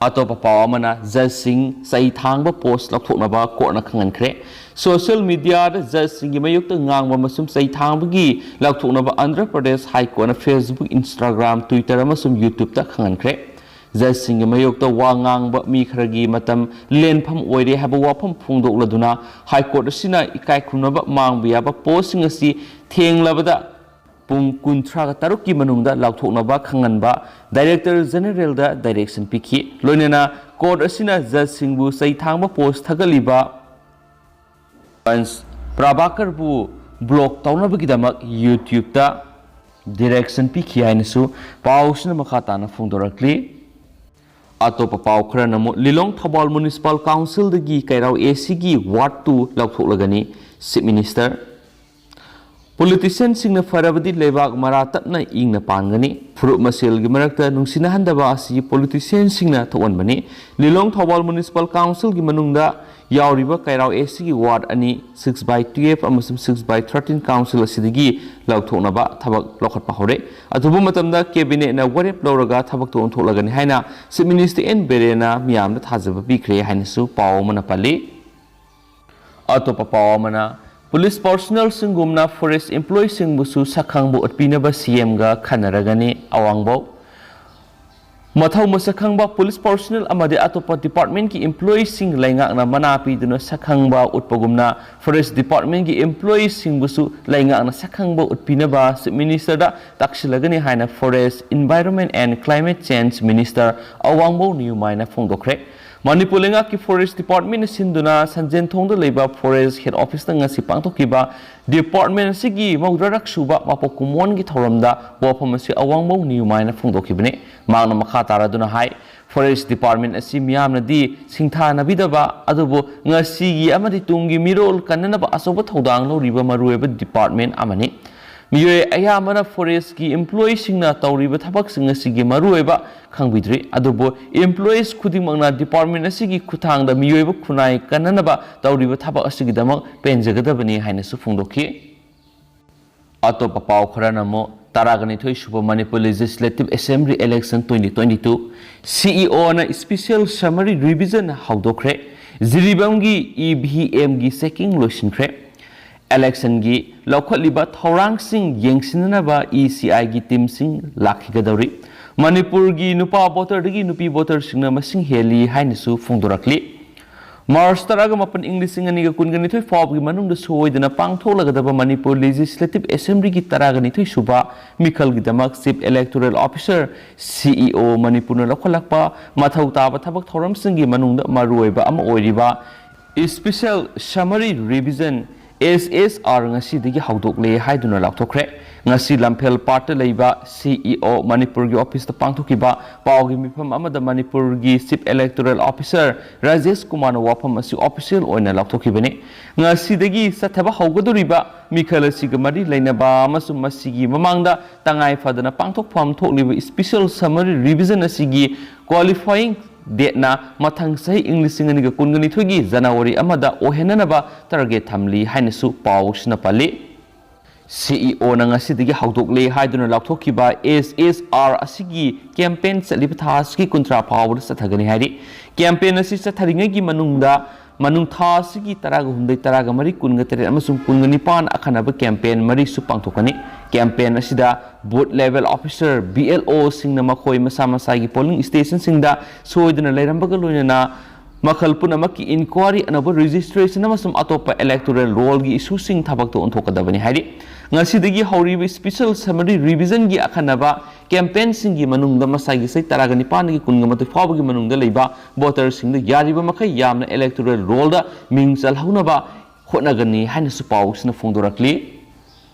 ꯑꯇꯣꯞꯄ ꯄꯥꯎ ꯑꯃꯅ ꯖꯖꯁꯤꯡ ꯆꯩ ꯊꯥꯡꯕ ꯄꯣꯁ ꯂꯧꯊꯣꯛꯅꯕ ꯀꯣꯔꯠꯅ ꯈꯪꯍꯟꯈ꯭ꯔꯦ꯫ ꯁꯣꯁꯤꯌꯦꯜ ꯃꯤꯗꯤꯌꯥꯗ ꯖꯖꯁꯤꯡꯒꯤ ꯃꯥꯌꯣꯛꯇ ꯉꯥꯡꯕ ꯑꯃꯁꯨꯡ ꯆꯩ ꯊꯥꯡꯕꯒꯤ ꯂꯧꯊꯣꯛꯅꯕ ꯑꯟꯙ꯭ꯔ ꯄ꯭ꯔꯗꯦꯁ ꯍꯥꯏ ꯀꯣꯔꯠꯅ Facebook, Instagram, Twitter ꯑꯃꯁꯨꯡ YouTube-ꯇ ꯈꯪꯍꯟꯈ꯭ꯔꯦ꯫ ꯖꯖꯁꯤꯡꯒꯤ ꯃꯥꯌꯣꯛꯇ ꯋꯥ ꯉꯥꯡꯕ ꯃꯤ ꯈꯔꯒꯤ ꯃꯇꯝ ꯂꯦꯟꯐꯝ ꯑꯣꯏꯔꯦ ꯍꯥꯏꯕ ꯋꯥꯐꯝ ꯐꯣꯡꯗꯣꯛꯂꯗꯨꯅ ꯍꯥꯏ ꯀꯣꯔꯠ ꯑꯁꯤꯅ ꯏꯀꯥꯏ ꯈꯨꯝꯅꯕ ꯃꯥꯡꯕ ꯌꯥꯕ ꯄꯣꯁꯁꯤꯡ ꯑꯁꯤ ꯊꯦꯡꯂꯕꯗ ꯄꯨꯡ ꯀꯨꯟꯊ꯭ꯔꯥꯒ ꯇꯔꯨꯛꯀꯤ ꯃꯅꯨꯡꯗ ꯂꯥꯎꯊꯣꯛꯅꯕ ꯈꯪꯍꯟꯕ ꯗꯥꯏꯔꯦꯛꯇꯔ ꯖꯦꯅꯦꯔꯦꯜꯗ ꯗꯥꯏꯔꯦꯛꯁꯟ ꯄꯤꯈꯤ꯫ ꯂꯣꯏꯅꯅ ꯀꯣꯔꯠ ꯑꯁꯤꯅ ꯖꯖꯁꯤꯡꯕꯨ ꯆꯩ ꯊꯥꯡꯕ ꯄꯣꯁ ꯊꯥꯒꯠꯂꯤꯕ ꯄꯟꯆ ꯄ꯭ꯔꯚꯥꯀꯔꯕꯨ ꯕ꯭ꯂꯣꯛ ꯇꯧꯅꯕꯒꯤꯗꯃꯛ YouTube-ꯇ ꯗꯥꯏꯔꯦꯛꯁꯟ ꯄꯤꯈꯤ ꯍꯥꯏꯅꯁꯨ ꯄꯥꯎꯁꯤꯅ ꯃꯈꯥ ꯇꯥꯅ ꯐꯣꯡꯗꯣꯔꯛꯂꯤ꯫ ꯑꯇꯣꯞꯄ ꯄꯥꯎ ꯈꯔꯅ ꯑꯃꯨꯛ ꯂꯤꯂꯣꯡ ꯊꯧꯕꯥꯜ ꯃ꯭ꯌꯨꯅꯤꯁꯤꯄꯥꯜ ꯀꯥꯎꯟꯁꯤꯜꯗꯒꯤ ꯀꯩꯔꯥꯎ AC-ꯒꯤ ꯋꯥꯔꯗ ꯇꯨ ꯂꯧꯊꯣꯛꯂꯒꯅꯤ, ꯆꯤꯐ ꯃꯤꯅꯤꯁꯇꯔ꯫ ꯄꯣꯂꯤꯇꯤꯁꯤꯌꯟꯁꯤꯡꯅ ꯐꯔꯕꯗꯤ ꯂꯩꯕꯥꯛ ꯃꯔꯥ ꯇꯞꯅ ꯏꯪꯅ ꯄꯥꯟꯒꯅꯤ꯫ ꯐꯨꯔꯨꯞ ꯃꯁꯦꯜꯒꯤ ꯃꯔꯛꯇ ꯅꯨꯡꯁꯤꯅꯍꯟꯗꯕ ꯑꯁꯤ ꯄꯣꯂꯤꯇꯤꯁꯤꯌꯟꯁꯤꯡꯅ ꯊꯣꯛꯍꯟꯕꯅꯤ꯫ ꯂꯤꯂꯣꯡ ꯊꯧꯕꯥꯜ ꯃ꯭ꯌꯨꯅꯤꯁꯤꯄꯥꯜ ꯀꯥꯎꯟꯁꯤꯜꯒꯤ ꯃꯅꯨꯡꯗ ꯌꯥꯎꯔꯤꯕ ꯀꯩꯔꯥꯎ AC-ꯒꯤ ꯋꯥꯔꯗ ꯑꯅꯤ, six by twelve ꯑꯃꯁꯨꯡ six by thirteen ꯀꯥꯎꯟꯁꯤꯜ ꯑꯁꯤꯗꯒꯤ ꯂꯧꯊꯣꯛꯅꯕ ꯊꯕꯛ ꯂꯧꯈꯠꯄ ꯍꯧꯔꯦ꯫ ꯑꯊꯨꯕ ꯃꯇꯝꯗ ꯀꯦꯕꯤꯅꯦꯠꯅ ꯋꯥꯔꯦꯞ ꯂꯧꯔꯒ ꯊꯕꯛꯇ ꯑꯣꯟꯊꯣꯛꯂꯒꯅꯤ ꯍꯥꯏꯅ ꯆꯤꯐ ꯃꯤꯅꯤꯁꯇꯔ ꯑꯦꯟ ꯕꯤꯔꯦꯟꯅ ꯃꯤꯌꯥꯝꯗ ꯊꯥꯖꯕ ꯄꯤꯈ꯭ꯔꯦ ꯍꯥꯏꯅꯁꯨ ꯄꯥꯎ ꯑꯃꯅ ꯄꯜꯂꯤ꯫ ꯑꯇꯣꯞꯄ ꯄꯥꯎ ꯑꯃꯅ, ꯄꯨꯂꯤꯁ ꯄꯥꯔꯁꯣꯅꯦꯜꯁꯤꯡꯒꯨꯝꯅ ꯐꯣꯔꯦꯁ ꯏꯝꯄ꯭ꯂꯣꯌꯤꯁꯤꯡꯕꯨꯁꯨ ꯁꯛꯈꯪꯕ ꯎꯠꯄꯤꯅꯕ CM-ꯒ ꯈꯟꯅꯔꯒꯅꯤ, ꯑꯋꯥꯡꯕꯧ꯫ ꯃꯊꯧ ꯃꯁꯛ ꯈꯪꯕ ꯄꯨꯂꯤꯁ ꯄꯥꯔꯁꯣꯅꯦꯜ ꯑꯃꯗꯤ ꯑꯇꯣꯞꯄ ꯗꯤꯄꯥꯔꯠꯃꯦꯟꯒꯤ ꯏꯝꯄ꯭ꯂꯣꯌꯤꯁꯤꯡ ꯂꯩꯉꯥꯛꯅ ꯃꯅꯥ ꯄꯤꯗꯨꯅ ꯁꯛꯈꯪꯕ ꯎꯠꯄꯒꯨꯝꯅ ꯐꯣꯔꯦꯁ ꯗꯤꯄꯥꯔꯠꯃꯦꯟꯒꯤ ꯏꯝꯄ꯭ꯂꯣꯌꯤꯁꯤꯡꯕꯨꯁꯨ ꯂꯩꯉꯥꯛꯅ ꯁꯛꯈꯪꯕ ꯎꯠꯄꯤꯅꯕ ꯆꯤꯐ ꯃꯤꯅꯤꯁꯇꯔꯗ ꯇꯥꯛꯁꯤꯜꯂꯒꯅꯤ ꯍꯥꯏꯅ forest, environment and climate change minister ꯑꯋꯥꯡꯕꯧ ꯅꯤꯌꯨꯃꯥꯏꯅ ꯐꯣꯡꯗꯣꯛꯈ꯭ꯔꯦ꯫ ꯃꯅꯤꯄꯨꯔ ꯂꯩꯉꯥꯛꯀꯤ ꯐꯣꯔꯦꯁ ꯗꯤꯄꯥꯔꯠꯃꯦꯟꯅ ꯁꯤꯟꯗꯨꯅ ꯁꯟꯖꯦꯟꯊꯣꯡꯗ ꯂꯩꯕ ꯐꯣꯔꯦꯁ ꯍꯦꯗ ꯑꯣꯐꯤꯁꯇ ꯉꯁꯤ ꯄꯥꯡꯊꯣꯛꯈꯤꯕ ꯗꯤꯄꯥꯔꯠꯃꯦꯟ ꯑꯁꯤꯒꯤ ꯃꯧꯗ꯭ꯔꯥꯔꯛ ꯁꯨꯕ ꯃꯄꯣꯛ ꯀꯨꯝꯑꯣꯟꯒꯤ ꯊꯧꯔꯝꯗ ꯋꯥꯐꯝ ꯑꯁꯤ ꯑꯋꯥꯡꯕꯧ ꯅꯤꯌꯨꯃꯥꯏꯅ ꯐꯣꯡꯗꯣꯛꯈꯤꯕꯅꯤ꯫ ꯃꯍꯥꯛꯅ ꯃꯈꯥ ꯇꯥꯔꯗꯨꯅ ꯍꯥꯏ, ꯐꯣꯔꯦꯁ ꯗꯤꯄꯥꯔꯠꯃꯦꯟ ꯑꯁꯤ ꯃꯤꯌꯥꯝꯅꯗꯤ ꯁꯤꯡꯊꯥꯅꯕꯤꯗꯕ ꯑꯗꯨꯕꯨ ꯉꯁꯤꯒꯤ ꯑꯃꯗꯤ ꯇꯨꯡꯒꯤ ꯃꯤꯔꯣꯜ ꯀꯟꯅꯅꯕ ꯑꯆꯧꯕ ꯊꯧꯗꯥꯡ ꯂꯧꯔꯤꯕ ꯃꯔꯨꯑꯣꯏꯕ ꯗꯤꯄꯥꯔꯠꯃꯦꯟ ꯑꯃꯅꯤ꯫ ꯃꯤꯑꯣꯏ ꯑꯌꯥꯝꯕꯅ ꯐꯣꯔꯦꯁꯀꯤ ꯏꯝꯄ꯭ꯂꯣꯌꯤꯁꯤꯡꯅ ꯇꯧꯔꯤꯕ ꯊꯕꯛꯁꯤꯡ ꯑꯁꯤꯒꯤ ꯃꯔꯨꯑꯣꯏꯕ ꯈꯪꯕꯤꯗ꯭ꯔꯤ, ꯑꯗꯨꯕꯨ ꯏꯝꯄ꯭ꯂꯣꯌꯤꯁ ꯈꯨꯗꯤꯡꯃꯛꯅ ꯗꯤꯄꯥꯔꯠꯃꯦꯟ ꯑꯁꯤꯒꯤ ꯈꯨꯠꯊꯥꯡꯗ ꯃꯤꯑꯣꯏꯕ ꯈꯨꯟꯅꯥꯏ ꯀꯟꯅꯅꯕ ꯇꯧꯔꯤꯕ ꯊꯕꯛ ꯑꯁꯤꯒꯤꯗꯃꯛ ꯄꯦꯟꯖꯒꯗꯕꯅꯤ ꯍꯥꯏꯅꯁꯨ ꯐꯣꯡꯗꯣꯛꯈꯤ꯫ ꯑꯇꯣꯞꯄ ꯄꯥꯎ ꯈꯔꯅ ꯑꯃꯨꯛ ꯇꯔꯥꯒ ꯅꯤꯊꯣꯏ ꯁꯨꯕ Manipur legislative assembly election twenty twenty two C E ꯑꯣꯅ ꯏꯁꯄꯤꯁꯦꯜ ꯁꯃꯔꯤ ꯔꯤꯚꯤꯖꯟ ꯍꯧꯗꯣꯛꯈ꯭ꯔꯦ꯫ ꯖꯤꯔꯤꯕꯥꯝꯒꯤ ꯏ ꯚꯤ ꯑꯦꯝꯒꯤ ꯆꯦꯀꯤꯡ ꯂꯣꯏꯁꯤꯟꯈ꯭ꯔꯦ꯫ ꯏꯂꯦꯛꯁꯟꯒꯤ ꯂꯧꯈꯠꯂꯤꯕ ꯊꯧꯔꯥꯡꯁꯤꯡ ꯌꯦꯡꯁꯤꯟꯅꯅꯕ ꯏ ꯁꯤ ꯑꯥꯏꯒꯤ ꯇꯤꯝꯁꯤꯡ ꯂꯥꯛꯈꯤꯒꯗꯧꯔꯤ꯫ ꯃꯅꯤꯄꯨꯔꯒꯤ ꯅꯨꯄꯥ ꯚꯣꯇꯔꯗꯒꯤ ꯅꯨꯄꯤ ꯚꯣꯇꯔꯁꯤꯡꯅ ꯃꯁꯤꯡ ꯍꯦꯜꯂꯤ ꯍꯥꯏꯅꯁꯨ ꯐꯣꯡꯗꯣꯔꯛꯂꯤ꯫ ꯃꯥꯔꯆ ꯇꯔꯥꯒ ꯃꯥꯄꯟ, ꯏꯪ ꯂꯤꯁꯤꯡ ꯑꯅꯤꯒ ꯀꯨꯟꯒ ꯅꯤꯊꯣꯏ ꯐꯥꯎꯕꯒꯤ ꯃꯅꯨꯡꯗ ꯁꯣꯏꯗꯅ ꯄꯥꯡꯊꯣꯛꯂꯒꯗꯕ ꯃꯅꯤꯄꯨꯔ ꯂꯦꯖꯤꯁꯂꯦꯇꯤꯚ ꯑꯦꯁꯦꯝꯕ꯭ꯂꯤꯒꯤ ꯇꯔꯥꯒ ꯅꯤꯊꯣꯏ ꯁꯨꯕ ꯃꯤꯈꯜꯒꯤꯗꯃꯛ ꯆꯤꯐ ꯏꯂꯦꯛꯇꯣꯔꯦꯜ ꯑꯣꯐꯤꯁꯔ, ꯁꯤ ꯏ ꯑꯣ, ꯃꯅꯤꯄꯨꯔꯅ ꯂꯧꯈꯠꯂꯛꯄ ꯃꯊꯧ ꯇꯥꯕ ꯊꯕꯛ ꯊꯧꯔꯝꯁꯤꯡꯒꯤ ꯃꯅꯨꯡꯗ ꯃꯔꯨꯑꯣꯏꯕ ꯑꯃ ꯑꯣꯏꯔꯤꯕ ꯏꯁꯄꯤꯁꯦꯜ ꯁꯃꯔꯤ ꯔꯤꯚꯤꯖꯟ, ꯑꯦꯁ ꯑꯦꯁ ꯑꯥꯔ, ꯉꯁꯤꯗꯒꯤ ꯍꯧꯗꯣꯛꯂꯦ ꯍꯥꯏꯗꯨꯅ ꯂꯥꯎꯊꯣꯛꯈ꯭ꯔꯦ꯫ ꯉꯁꯤ ꯂꯝꯐꯦꯜ ꯄꯥꯠꯇ ꯂꯩꯕ ꯁꯤ ꯏ ꯑꯣ ꯃꯅꯤꯄꯨꯔꯒꯤ ꯑꯣꯐꯤꯁꯇ ꯄꯥꯡꯊꯣꯛꯈꯤꯕ ꯄꯥꯎꯒꯤ ꯃꯤꯐꯝ ꯑꯃꯗ ꯃꯅꯤꯄꯨꯔꯒꯤ ꯆꯤꯐ ꯏꯂꯦꯛꯇꯣꯔꯦꯜ ꯑꯣꯐꯤꯁꯔ ꯔꯥꯖꯦꯁ ꯀꯨꯃꯥꯔꯅ ꯋꯥꯐꯝ ꯑꯁꯤ ꯑꯣꯐꯤꯁꯤꯌꯦꯜ ꯑꯣꯏꯅ ꯂꯥꯎꯊꯣꯛꯈꯤꯕꯅꯤ꯫ ꯉꯁꯤꯗꯒꯤ ꯆꯠꯊꯕ ꯍꯧꯒꯗꯧꯔꯤꯕ ꯃꯤꯈꯜ ꯑꯁꯤꯒ ꯃꯔꯤ ꯂꯩꯅꯕ ꯑꯃꯁꯨꯡ ꯃꯁꯤꯒꯤ ꯃꯃꯥꯡꯗ ꯇꯉꯥꯏ ꯐꯗꯅ ꯄꯥꯡꯊꯣꯛꯐꯝ ꯊꯣꯛꯂꯤꯕ ꯏꯁꯄꯤꯁꯦꯜ ꯁꯃꯔꯤ ꯔꯤꯚꯤꯖꯟ ꯑꯁꯤꯒꯤ ꯀ꯭ꯋꯥꯂꯤꯐꯥꯏꯌꯤꯡ ꯗꯦꯠꯅ ꯃꯊꯪ ꯆꯍꯤ ꯏꯪ ꯂꯤꯁꯤꯡ ꯑꯅꯤꯒ ꯀꯨꯟꯒ ꯅꯤꯊꯣꯏꯒꯤ ꯖꯅꯋꯥꯔꯤ ꯑꯃꯗ ꯑꯣꯏꯍꯟꯅꯅꯕ ꯇꯥꯔꯒꯦꯠ ꯊꯝꯂꯤ ꯍꯥꯏꯅꯁꯨ ꯄꯥꯎꯁꯤꯅ ꯄꯜꯂꯤ꯫ ꯁꯤ ꯏ ꯑꯣꯅ ꯉꯁꯤꯗꯒꯤ ꯍꯧꯗꯣꯛꯂꯦ ꯍꯥꯏꯗꯨꯅ ꯂꯥꯎꯊꯣꯛꯈꯤꯕ ꯑꯦꯁ ꯑꯦꯁ ꯑꯥꯔ ꯑꯁꯤꯒꯤ ꯀꯦꯝꯄꯦꯟ ꯆꯠꯂꯤꯕ ꯊꯥ ꯑꯁꯤꯒꯤ ꯀꯨꯟꯊ꯭ꯔꯥ ꯐꯥꯎꯕꯗ ꯆꯠꯊꯒꯅꯤ ꯍꯥꯏꯔꯤ꯫ ꯀꯦꯝꯄꯦꯟ ꯑꯁꯤ ꯆꯠꯊꯔꯤꯉꯩꯒꯤ ꯃꯅꯨꯡꯗ ꯃꯅꯨꯡ ꯊꯥ ꯑꯁꯤꯒꯤ ꯇꯔꯥꯒ ꯍꯨꯝꯗꯣꯏ, ꯇꯔꯥꯒ ꯃꯔꯤ, ꯀꯨꯟꯒ ꯇꯔꯦꯠ ꯑꯃꯁꯨꯡ ꯀꯨꯟꯒ ꯅꯤꯄꯥꯟ ꯑꯈꯟꯅꯕ ꯀꯦꯝꯄꯦꯟ ꯃꯔꯤꯁꯨ ꯄꯥꯡꯊꯣꯛꯀꯅꯤ꯫ ꯀꯦꯝꯄꯦꯟ ꯑꯁꯤꯗ booth level officer, B L ꯑꯣꯁꯤꯡꯅ ꯃꯈꯣꯏ ꯃꯁꯥ ꯃꯁꯥꯒꯤ ꯄꯣꯂꯤꯡ ꯁ꯭ꯇꯦꯁꯟꯁꯤꯡꯗ ꯁꯣꯏꯗꯅ ꯂꯩꯔꯝꯕꯒ ꯂꯣꯏꯅꯅ ꯃꯈꯜ ꯄꯨꯝꯅꯃꯛꯀꯤ ꯏꯟꯀ꯭ꯋꯥꯔꯤ, ꯑꯅꯧꯕ ꯔꯦꯖꯤꯁꯇ꯭ꯔꯦꯁꯟ ꯑꯃꯁꯨꯡ ꯑꯇꯣꯞꯄ ꯏꯂꯦꯛꯇꯣꯔꯦꯜ ꯔꯣꯜꯒꯤ ꯏꯁꯨꯁꯤꯡ ꯊꯕꯛꯇ ꯑꯣꯟꯊꯣꯛꯀꯗꯕꯅꯤ ꯍꯥꯏꯔꯤ꯫ ꯉꯁꯤꯗꯒꯤ ꯍꯧꯔꯤꯕ ꯏꯁꯄꯤꯁꯦꯜ ꯁꯃꯔꯤ ꯔꯤꯚꯤꯖꯟꯒꯤ ꯑꯈꯟꯅꯕ ꯀꯦꯝꯄꯦꯟꯁꯤꯡꯒꯤ ꯃꯅꯨꯡꯗ ꯃꯁꯥꯒꯤ ꯆꯍꯤ ꯇꯔꯥꯒ ꯅꯤꯄꯥꯟꯗꯒꯤ ꯀꯨꯟꯒ ꯃꯥꯊꯣꯏ ꯐꯥꯎꯕꯒꯤ ꯃꯅꯨꯡꯗ ꯂꯩꯕ ꯚꯣꯇꯔꯁꯤꯡꯗ ꯌꯥꯔꯤꯕ ꯃꯈꯩ ꯌꯥꯝꯅ ꯏꯂꯦꯛꯇꯣꯔꯦꯜ ꯔꯣꯜꯗ ꯃꯤꯡ ꯆꯜꯍꯧꯅꯕ ꯍꯣꯠꯅꯒꯅꯤ ꯍꯥꯏꯅꯁꯨ ꯄꯥꯎꯁꯤꯅ ꯐꯣꯡꯗꯣꯔꯛꯂꯤ꯫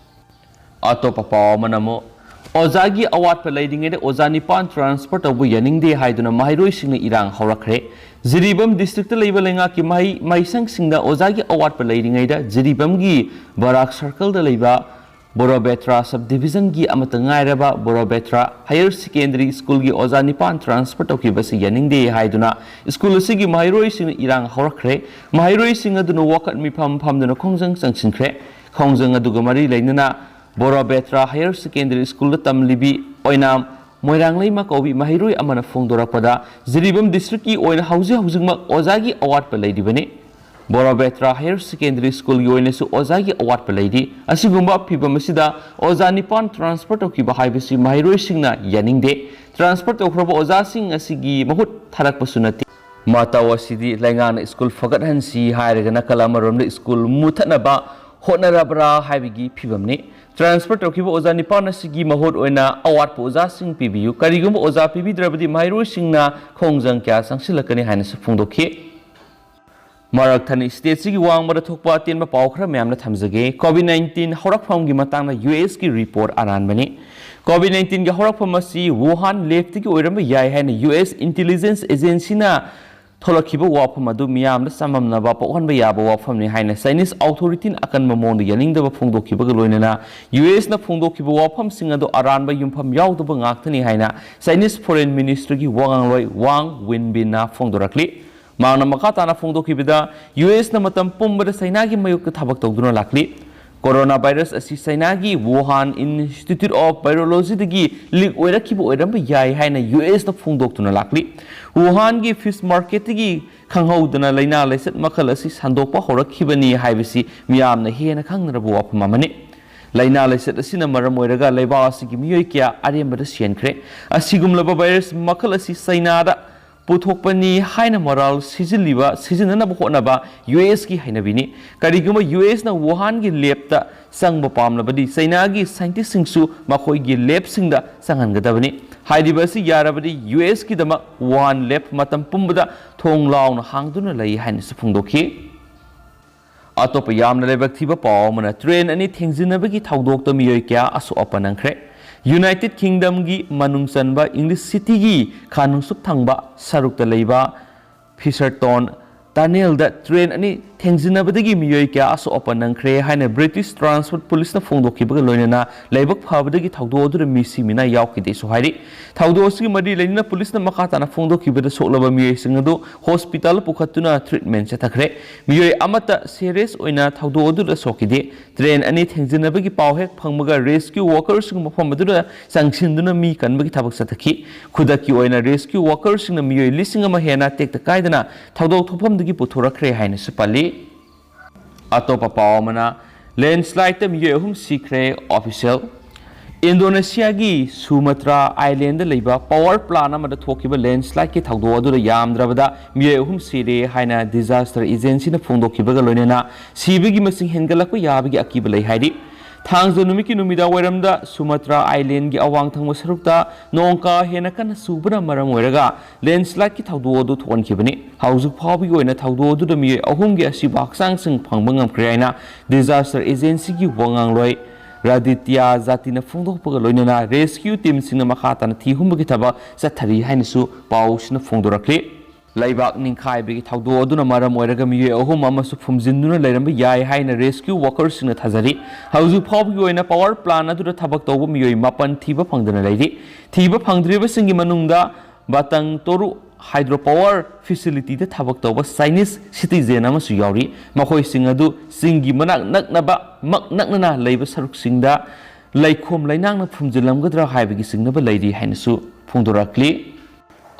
ꯑꯇꯣꯞꯄ ꯄꯥꯎ ꯑꯃꯅ ꯑꯃꯨꯛ ꯑꯣꯖꯥꯒꯤ ꯑꯋꯥꯠꯄ ꯂꯩꯔꯤꯉꯩꯗ ꯑꯣꯖꯥ ꯅꯤꯄꯥꯟ ꯇ꯭ꯔꯥꯟꯁꯐꯔ ꯇꯧꯕ ꯌꯥꯅꯤꯡꯗꯦ ꯍꯥꯏꯗꯨꯅ ꯃꯍꯩꯔꯣꯏꯁꯤꯡꯅ ꯏꯔꯥꯡ ꯍꯧꯔꯛꯈ꯭ꯔꯦ꯫ ꯖꯤꯔꯤꯕꯥꯝ ꯗꯤꯁꯇ꯭ꯔꯤꯛꯇ ꯂꯩꯕ ꯂꯩꯉꯥꯛꯀꯤ ꯃꯍꯩ ꯃꯍꯩꯁꯪꯁꯤꯡꯗ ꯑꯣꯖꯥꯒꯤ ꯑꯋꯥꯠꯄ ꯂꯩꯔꯤꯉꯩꯗ ꯖꯤꯔꯤꯕꯥꯝꯒꯤ ꯕꯔꯥꯛ ꯁꯔꯀꯜꯗ ꯂꯩꯕ ꯕꯣꯔꯣꯕꯦꯇ꯭ꯔꯥ ꯁꯕ ꯗꯤꯕꯤꯖꯟꯒꯤ ꯑꯃꯠꯇ ꯉꯥꯏꯔꯕ ꯕꯣꯔꯣꯕꯦꯇ꯭ꯔꯥ ꯍꯥꯌꯔ ꯁꯦꯀꯦꯟꯗꯔꯤ ꯁ꯭ꯀꯨꯜꯒꯤ ꯑꯣꯖꯥ ꯅꯤꯄꯥꯟ ꯇ꯭ꯔꯥꯟꯁꯐꯔ ꯇꯧꯈꯤꯕꯁꯤ ꯌꯥꯅꯤꯡꯗꯦ ꯍꯥꯏꯗꯨꯅ ꯁ꯭ꯀꯨꯜ ꯑꯁꯤꯒꯤ ꯃꯍꯩꯔꯣꯏꯁꯤꯡꯅ ꯏꯔꯥꯡ ꯍꯧꯔꯛꯈ꯭ꯔꯦ꯫ ꯃꯍꯩꯔꯣꯏꯁꯤꯡ ꯑꯗꯨꯅ ꯋꯥꯀꯠ ꯃꯤꯐꯝ ꯐꯝꯗꯨꯅ ꯈꯣꯡꯖꯪ ꯆꯪꯁꯤꯟꯈ꯭ꯔꯦ꯫ ꯈꯣꯡꯖꯪ ꯑꯗꯨꯒ ꯃꯔꯤ ꯂꯩꯅꯅ ꯕꯣꯔꯣꯕꯦꯇ꯭ꯔꯥ ꯍꯥꯌꯔ ꯁꯦꯀꯦꯟꯗꯔꯤ ꯁ꯭ꯀꯨꯜꯗ ꯇꯝꯂꯤꯕꯤ ꯑꯣꯏꯅꯥꯝ ꯃꯣꯏꯔꯥꯡꯂꯩꯃ ꯀꯧꯕꯤ ꯃꯍꯩꯔꯣꯏ ꯑꯃꯅ ꯐꯣꯡꯗꯣꯔꯛꯄꯗ, ꯖꯤꯔꯤꯕꯥꯝ ꯗꯤꯁꯇ꯭ꯔꯤꯛꯀꯤ ꯑꯣꯏꯅ ꯍꯧꯖꯤꯛ ꯍꯧꯖꯤꯛꯃꯛ ꯑꯣꯖꯥꯒꯤ ꯑꯋꯥꯠꯄ ꯂꯩꯔꯤꯕꯅꯤ꯫ ꯕꯣꯔꯣꯕꯦꯇ꯭ꯔꯥ ꯍꯥꯌꯔ ꯁꯦꯀꯦꯟꯗꯔꯤ ꯁ꯭ꯀꯨꯜꯒꯤ ꯑꯣꯏꯅꯁꯨ ꯑꯣꯖꯥꯒꯤ ꯑꯋꯥꯠꯄ ꯂꯩꯔꯤ꯫ ꯑꯁꯤꯒꯨꯝꯕ ꯐꯤꯚꯝ ꯑꯁꯤꯗ ꯑꯣꯖꯥ ꯅꯤꯄꯥꯟ ꯇ꯭ꯔꯥꯟꯁꯐꯔ ꯇꯧꯈꯤꯕ ꯍꯥꯏꯕꯁꯤ ꯃꯍꯩꯔꯣꯏꯁꯤꯡꯅ ꯌꯥꯅꯤꯡꯗꯦ꯫ ꯇ꯭ꯔꯥꯟꯁꯐꯔ ꯇꯧꯈ꯭ꯔꯕ ꯑꯣꯖꯥꯁꯤꯡ ꯑꯁꯤꯒꯤ ꯃꯍꯨꯠ ꯊꯥꯔꯛꯄꯁꯨ ꯅꯠꯇꯦ꯫ ꯃꯇꯧ ꯑꯁꯤꯗꯤ ꯂꯩꯉꯥꯛꯅ ꯁ꯭ꯀꯨꯜ ꯐꯒꯠꯍꯟꯁꯤ ꯍꯥꯏꯔꯒ ꯅꯥꯀꯜ ꯑꯃꯔꯣꯝꯗ ꯁ꯭ꯀꯨꯜ ꯃꯨꯊꯠꯅꯕ ꯍꯣꯠꯅꯔꯕ꯭ꯔꯥ ꯍꯥꯏꯕꯒꯤ ꯐꯤꯚꯝꯅꯤ꯫ ꯇ꯭ꯔꯥꯟꯁꯐꯔ ꯇꯧꯈꯤꯕ ꯑꯣꯖꯥ ꯅꯤꯄꯥꯟ ꯑꯁꯤꯒꯤ ꯃꯍꯨꯠ ꯑꯣꯏꯅ ꯑꯋꯥꯠꯄ ꯑꯣꯖꯥꯁꯤꯡ ꯄꯤꯕꯤꯌꯨ꯫ ꯀꯔꯤꯒꯨꯝꯕ ꯑꯣꯖꯥ ꯄꯤꯕꯤꯗ꯭ꯔꯕꯗꯤ ꯃꯍꯩꯔꯣꯏꯁꯤꯡꯅ ꯈꯣꯡꯖꯪ ꯀꯌꯥ ꯆꯪꯁꯤꯜꯂꯛꯀꯅꯤ ꯍꯥꯏꯅꯁꯨ ꯐꯣꯡꯗꯣꯛꯈꯤ꯫ ꯃꯔꯛ ꯊꯠꯅ ꯁ꯭ꯇꯦꯠꯁꯤꯒꯤ ꯋꯥꯡꯃꯗ ꯊꯣꯛꯄ ꯑꯇꯦꯟꯕ ꯄꯥꯎ ꯈꯔ ꯃꯌꯥꯝꯅ ꯊꯝꯖꯒꯦ꯫ ꯀꯣꯚꯤꯗ ꯅꯥꯏꯟꯇꯤꯟ ꯍꯧꯔꯛꯐꯝꯒꯤ ꯃꯇꯥꯡꯗ ꯌꯨ ꯑꯦꯁꯀꯤ ꯔꯤꯄꯣꯔꯠ ꯑꯔꯥꯟꯕꯅꯤ꯫ ꯀꯣꯚꯤꯗ ꯅꯥꯏꯟꯇꯤꯟꯒꯤ ꯍꯧꯔꯛꯐꯝ ꯑꯁꯤ ꯋꯨꯍꯥꯟ ꯂꯦꯕꯇꯒꯤ ꯑꯣꯏꯔꯝꯕ ꯌꯥꯏ ꯍꯥꯏꯅ ꯌꯨ ꯑꯦꯁ ꯏꯟꯇꯦꯂꯤꯖꯦꯟꯁ ꯑꯦꯖꯦꯟꯁꯤꯅ ꯊꯣꯛꯂꯛꯈꯤꯕ ꯋꯥꯐꯝ ꯑꯗꯨ ꯃꯤꯌꯥꯝꯗ ꯆꯃꯝꯅꯕ ꯄꯣꯛꯍꯟꯕ ꯌꯥꯕ ꯋꯥꯐꯝꯅꯤ ꯍꯥꯏꯅ ꯆꯥꯏꯅꯤꯁ ꯑꯣꯊꯣꯔꯤꯇꯤꯅ ꯑꯀꯟꯕ ꯃꯑꯣꯡꯗ ꯌꯥꯅꯤꯡꯗꯕ ꯐꯣꯡꯗꯣꯛꯈꯤꯕꯒ ꯂꯣꯏꯅꯅ ꯌꯨ ꯑꯦꯁꯅ ꯐꯣꯡꯗꯣꯛꯈꯤꯕ ꯋꯥꯐꯝꯁꯤꯡ ꯑꯗꯨ ꯑꯔꯥꯟꯕ ꯌꯨꯝꯐꯝ ꯌꯥꯎꯗꯕ ꯉꯥꯛꯇꯅꯤ ꯍꯥꯏꯅ ꯆꯥꯏꯅꯤꯁ ꯐꯣꯔꯦꯟ ꯃꯤꯅꯤꯁꯇ꯭ꯔꯤꯒꯤ ꯋꯥꯉꯥꯡꯂꯣꯏ ꯋꯥꯡ ꯋꯤꯟꯕꯤꯟꯅ ꯐꯣꯡꯗꯣꯔꯛꯂꯤ꯫ ꯃꯍꯥꯛꯅ ꯃꯈꯥ ꯇꯥꯅ ꯐꯣꯡꯗꯣꯛꯈꯤꯕꯗ, ꯌꯨ ꯑꯦꯁꯅ ꯃꯇꯝ ꯄꯨꯝꯕꯗ ꯆꯥꯏꯅꯥꯒꯤ ꯃꯥꯌꯣꯛꯇ ꯊꯕꯛ ꯇꯧꯗꯨꯅ ꯂꯥꯛꯂꯤ꯫ ꯀꯣꯔꯣꯅꯥ ꯚꯥꯏꯔꯁ ꯑꯁꯤ ꯆꯥꯏꯅꯥꯒꯤ ꯋꯨꯍꯥꯟ ꯏꯟꯁꯇꯤꯇ꯭ꯌꯨꯠ ꯑꯣꯐ ꯚꯥꯏꯔꯣꯂꯣꯖꯤꯗꯒꯤ ꯂꯤꯛ ꯑꯣꯏꯔꯛꯈꯤꯕ ꯑꯣꯏꯔꯝꯕ ꯌꯥꯏ ꯍꯥꯏꯅ ꯌꯨ ꯑꯦꯁꯅ ꯐꯣꯡꯗꯣꯛꯇꯨꯅ ꯂꯥꯛꯂꯤ꯫ ꯋꯨꯍꯥꯟꯒꯤ ꯐꯤꯁ ꯃꯥꯔꯀꯦꯠꯇꯒꯤ ꯈꯪꯍꯧꯗꯅ ꯂꯥꯏꯅꯥ ꯂꯥꯏꯆꯠ ꯃꯈꯜ ꯑꯁꯤ ꯁꯟꯗꯣꯛꯄ ꯍꯧꯔꯛꯈꯤꯕꯅꯤ ꯍꯥꯏꯕꯁꯤ ꯃꯤꯌꯥꯝꯅ ꯍꯦꯟꯅ ꯈꯪꯅꯔꯕ ꯋꯥꯐꯝ ꯑꯃꯅꯤ꯫ ꯂꯥꯏꯅꯥ ꯂꯥꯏꯆꯠ ꯑꯁꯤꯅ ꯃꯔꯝ ꯑꯣꯏꯔꯒ ꯂꯩꯕꯥꯛ ꯑꯁꯤꯒꯤ ꯃꯤꯑꯣꯏ ꯀꯌꯥ ꯑꯔꯦꯝꯕꯗ ꯁꯤꯍꯟꯈ꯭ꯔꯦ꯫ ꯑꯁꯤꯒꯨꯝꯂꯕ ꯚꯥꯏꯔꯁ ꯃꯈꯜ ꯑꯁꯤ ꯆꯥꯏꯅꯥꯗ ꯄꯨꯊꯣꯛꯄꯅꯤ ꯍꯥꯏꯅ ꯃꯔꯥꯜ ꯁꯤꯖꯤꯜꯂꯤꯕ, ꯁꯤꯖꯤꯟꯅꯅꯕ ꯍꯣꯠꯅꯕ ꯌꯨ ꯑꯦꯁꯀꯤ ꯍꯩꯅꯕꯤꯅꯤ꯫ ꯀꯔꯤꯒꯨꯝꯕ ꯌꯨ ꯑꯦꯁꯅ ꯋꯨꯍꯥꯟꯒꯤ ꯂꯦꯕꯇ ꯆꯪꯕ ꯄꯥꯝꯂꯕꯗꯤ ꯆꯥꯏꯅꯥꯒꯤ ꯁꯥꯏꯟꯇꯤꯁꯁꯤꯡꯁꯨ ꯃꯈꯣꯏꯒꯤ ꯂꯦꯕꯁꯤꯡꯗ ꯆꯪꯍꯟꯒꯗꯕꯅꯤ꯫ ꯍꯥꯏꯔꯤꯕ ꯑꯁꯤ ꯌꯥꯔꯕꯗꯤ ꯌꯨ ꯑꯦꯁꯀꯤꯗꯃꯛ ꯋꯨꯍꯥꯟ ꯂꯦꯕ ꯃꯇꯝ ꯄꯨꯝꯕꯗ ꯊꯣꯡ ꯂꯥꯎꯅ ꯍꯥꯡꯗꯨꯅ ꯂꯩ ꯍꯥꯏꯅꯁꯨ ꯐꯣꯡꯗꯣꯛꯈꯤ꯫ ꯑꯇꯣꯞꯄ ꯌꯥꯝꯅ ꯂꯥꯏꯕꯛ ꯊꯤꯕ ꯄꯥꯎ ꯑꯃꯅ, ꯇ꯭ꯔꯦꯟ ꯑꯅꯤ ꯊꯦꯡꯖꯤꯟꯅꯕꯒꯤ ꯊꯧꯗꯣꯛꯇ ꯃꯤꯑꯣꯏ ꯀꯌꯥ ꯑꯁꯣꯛ ꯑꯄꯟ ꯅꯪꯈ꯭ꯔꯦ꯫ ꯌꯨꯅꯥꯏꯇꯦꯗ ꯀꯤꯡꯗꯝꯒꯤ ꯃꯅꯨꯡ ꯆꯟꯕ ꯏꯪꯂꯤꯁ ꯁꯤꯇꯤꯒꯤ ꯈꯥ ꯅꯣꯡꯆꯨꯞ ꯊꯪꯕ ꯁꯔꯨꯛꯇ ꯂꯩꯕ ꯐꯤꯁꯔꯇꯣꯟ ꯇꯅꯦꯜꯗ ꯇ꯭ꯔꯦꯟ ꯑꯅꯤ ꯊꯦꯡꯖꯤꯟꯅꯕꯗꯒꯤ ꯃꯤꯑꯣꯏ ꯀꯌꯥ ꯑꯁꯣꯛ ꯑꯄꯟ ꯅꯪꯈ꯭ꯔꯦ ꯍꯥꯏꯅ British Transport Policeꯅ ꯐꯣꯡꯗꯣꯛꯈꯤꯕꯒ ꯂꯣꯏꯅꯅ ꯂꯥꯏꯕꯛ ꯐꯕꯗꯒꯤ ꯊꯧꯗꯣꯛ ꯑꯗꯨꯗ ꯃꯤ ꯁꯤ ꯃꯤꯅꯥ ꯌꯥꯎꯈꯤꯗꯦꯁꯨ ꯍꯥꯏꯔꯤ꯫ ꯊꯧꯗꯣꯛ ꯑꯁꯤꯒꯤ ꯃꯔꯤ ꯂꯩꯅꯅ ꯄꯨꯂꯤꯁꯅ ꯃꯈꯥ ꯇꯥꯅ ꯐꯣꯡꯗꯣꯛꯈꯤꯕꯗ ꯁꯣꯛꯂꯕ ꯃꯤꯑꯣꯏꯁꯤꯡ ꯑꯗꯨ ꯍꯣꯁꯄꯤꯇꯥꯜ ꯄꯨꯈꯠꯇꯨꯅ ꯇ꯭ꯔꯤꯠꯃꯦꯟ ꯆꯠꯊꯈ꯭ꯔꯦ꯫ ꯃꯤꯑꯣꯏ ꯑꯃꯠꯇ ꯁꯦꯔꯤꯌꯁ ꯑꯣꯏꯅ ꯊꯧꯗꯣꯛ ꯑꯗꯨꯗ ꯁꯣꯛꯈꯤꯗꯦ꯫ ꯇ꯭ꯔꯦꯟ ꯑꯅꯤ ꯊꯦꯡꯖꯤꯟꯅꯕꯒꯤ ꯄꯥꯎ ꯍꯦꯛ ꯐꯪꯕꯒ ꯔꯦꯁꯀ꯭ꯌꯨ ꯋꯥꯀꯔꯁꯤꯡ ꯃꯐꯝ ꯑꯗꯨꯗ ꯆꯪꯁꯤꯟꯗꯨꯅ ꯃꯤ ꯀꯟꯕꯒꯤ ꯊꯕꯛ ꯆꯠꯊꯈꯤ꯫ ꯈꯨꯗꯛꯀꯤ ꯑꯣꯏꯅ ꯔꯦꯁꯀ꯭ꯌꯨ ꯋꯥꯀꯔꯁꯤꯡꯅ ꯃꯤꯑꯣꯏ ꯂꯤꯁꯤꯡ ꯑꯃ ꯍꯦꯟꯅ ꯇꯦꯛꯇ ꯀꯥꯏꯗꯅ ꯊꯧꯗꯣꯛ ꯊꯣꯛꯐꯝꯗꯒꯤ ꯄꯨꯊꯣꯔꯛꯈ꯭ꯔꯦ ꯍꯥꯏꯅꯁꯨ ꯄꯜꯂꯤ꯫ ꯑꯇꯣꯞꯄ ꯄꯥꯎ ꯑꯃꯅ, ꯂꯦꯟꯁ꯭ꯂꯥꯏꯗꯇ ꯃꯤꯑꯣꯏ ꯑꯍꯨꯝ ꯁꯤꯈ꯭ꯔꯦ, ꯑꯣꯐꯤꯁꯤꯌꯦꯜ꯫ ꯏꯟꯗꯣꯅꯦꯁꯤꯌꯥꯒꯤ ꯁꯨꯃꯇ꯭ꯔꯥ ꯑꯥꯏꯂꯦꯟꯗ ꯂꯩꯕ ꯄꯥꯋꯔ ꯄ꯭ꯂꯥꯟ ꯑꯃꯗ ꯊꯣꯛꯈꯤꯕ ꯂꯦꯟꯁ꯭ꯂꯥꯏꯗꯀꯤ ꯊꯧꯗꯣꯛ ꯑꯗꯨꯗ ꯌꯥꯝꯗ꯭ꯔꯕꯗ ꯃꯤꯑꯣꯏ ꯑꯍꯨꯝ ꯁꯤꯔꯦ ꯍꯥꯏꯅ ꯗꯤꯖꯥꯁꯇꯔ ꯑꯦꯖꯦꯟꯁꯤꯅ ꯐꯣꯡꯗꯣꯛꯈꯤꯕꯒ ꯂꯣꯏꯅꯅ ꯁꯤꯕꯒꯤ ꯃꯁꯤꯡ ꯍꯦꯟꯒꯠꯂꯛꯄ ꯌꯥꯕꯒꯤ ꯑꯀꯤꯕ ꯂꯩ ꯍꯥꯏꯔꯤ꯫ ꯊꯥꯡꯖ ꯅꯨꯃꯤꯠꯀꯤ ꯅꯨꯃꯤꯗꯥꯡ ꯋꯥꯏꯔꯝꯗ ꯁꯨꯃꯇ꯭ꯔꯥ ꯑꯥꯏꯂꯦꯟꯒꯤ ꯑꯋꯥꯡ ꯊꯪꯕ ꯁꯔꯨꯛꯇ ꯅꯣꯡ ꯀꯥ ꯍꯦꯟꯅ ꯀꯟꯅ ꯆꯨꯕꯅ ꯃꯔꯝ ꯑꯣꯏꯔꯒ ꯂꯦꯟꯁ꯭ꯂꯥꯏꯗꯀꯤ ꯊꯧꯗꯣꯛ ꯑꯗꯨ ꯊꯣꯛꯍꯟꯈꯤꯕꯅꯤ꯫ ꯍꯧꯖꯤꯛ ꯐꯥꯎꯕꯒꯤ ꯑꯣꯏꯅ ꯊꯧꯗꯣꯛ ꯑꯗꯨꯗ ꯃꯤꯑꯣꯏ ꯑꯍꯨꯝꯒꯤ ꯑꯁꯤꯕ ꯍꯛꯆꯥꯡꯁꯤꯡ ꯐꯪꯕ ꯉꯝꯈ꯭ꯔꯦ ꯍꯥꯏꯅ ꯗꯤꯖꯥꯁꯇꯔ ꯑꯦꯖꯦꯟꯁꯤꯒꯤ ꯋꯥꯉꯥꯡꯂꯣꯏ ꯔꯥꯗꯤꯇ꯭ꯌꯥ ꯖꯥꯇꯤꯅ ꯐꯣꯡꯗꯣꯛꯄꯒ ꯂꯣꯏꯅꯅ ꯔꯦꯁꯀ꯭ꯌꯨ ꯇꯤꯝꯁꯤꯡꯅ ꯃꯈꯥ ꯇꯥꯅ ꯊꯤ ꯍꯨꯝꯕꯒꯤ ꯊꯕꯛ ꯆꯠꯊꯔꯤ ꯍꯥꯏꯅꯁꯨ ꯄꯥꯎꯁꯤꯅ ꯐꯣꯡꯗꯣꯔꯛꯂꯤ꯫ ꯂꯩꯕꯥꯛ ꯅꯤꯡꯈꯥꯏꯕꯒꯤ ꯊꯧꯗꯣꯛ ꯑꯗꯨꯅ ꯃꯔꯝ ꯑꯣꯏꯔꯒ ꯃꯤꯑꯣꯏ ꯑꯍꯨꯝ ꯑꯃꯁꯨ ꯐꯨꯝꯖꯤꯟꯗꯨꯅ ꯂꯩꯔꯝꯕ ꯌꯥꯏ ꯍꯥꯏꯅ ꯔꯦꯁꯀ꯭ꯌꯨ ꯋꯥꯀꯔꯁꯤꯡꯅ ꯊꯥꯖꯔꯤ꯫ ꯍꯧꯖꯤꯛ ꯐꯥꯎꯕꯒꯤ ꯑꯣꯏꯅ ꯄꯥꯋꯔ ꯄ꯭ꯂꯥꯟ ꯑꯗꯨꯗ ꯊꯕꯛ ꯇꯧꯕ ꯃꯤꯑꯣꯏ ꯃꯥꯄꯟ ꯊꯤꯕ ꯐꯪꯗꯅ ꯂꯩꯔꯤ꯫ ꯊꯤꯕ ꯐꯪꯗ꯭ꯔꯤꯕꯁꯤꯡꯒꯤ ꯃꯅꯨꯡꯗ ꯕꯇꯪ ꯇꯣꯔꯨ ꯍꯥꯏꯗ꯭ꯔꯣ ꯄꯥꯋꯔ ꯐꯦꯁꯤꯂꯤꯇꯤꯗ ꯊꯕꯛ ꯇꯧꯕ ꯆꯥꯏꯅꯤꯁ ꯁꯤꯇꯤꯖꯦꯟ ꯑꯃꯁꯨ ꯌꯥꯎꯔꯤ꯫ ꯃꯈꯣꯏꯁꯤꯡ ꯑꯗꯨ ꯆꯤꯡꯒꯤ ꯃꯅꯥꯛ ꯅꯛꯅꯕ, ꯃꯛ ꯅꯛꯅꯅ ꯂꯩꯕ ꯁꯔꯨꯛꯁꯤꯡꯗ ꯂꯩꯈꯣꯝ ꯂꯩꯅꯥꯡꯅ ꯐꯨꯝꯖꯤꯜꯂꯝꯒꯗ꯭ꯔꯥ ꯍꯥꯏꯕꯒꯤ ꯆꯤꯡꯅꯕ ꯂꯩꯔꯤ ꯍꯥꯏꯅꯁꯨ ꯐꯣꯡꯗꯣꯔꯛꯂꯤ꯫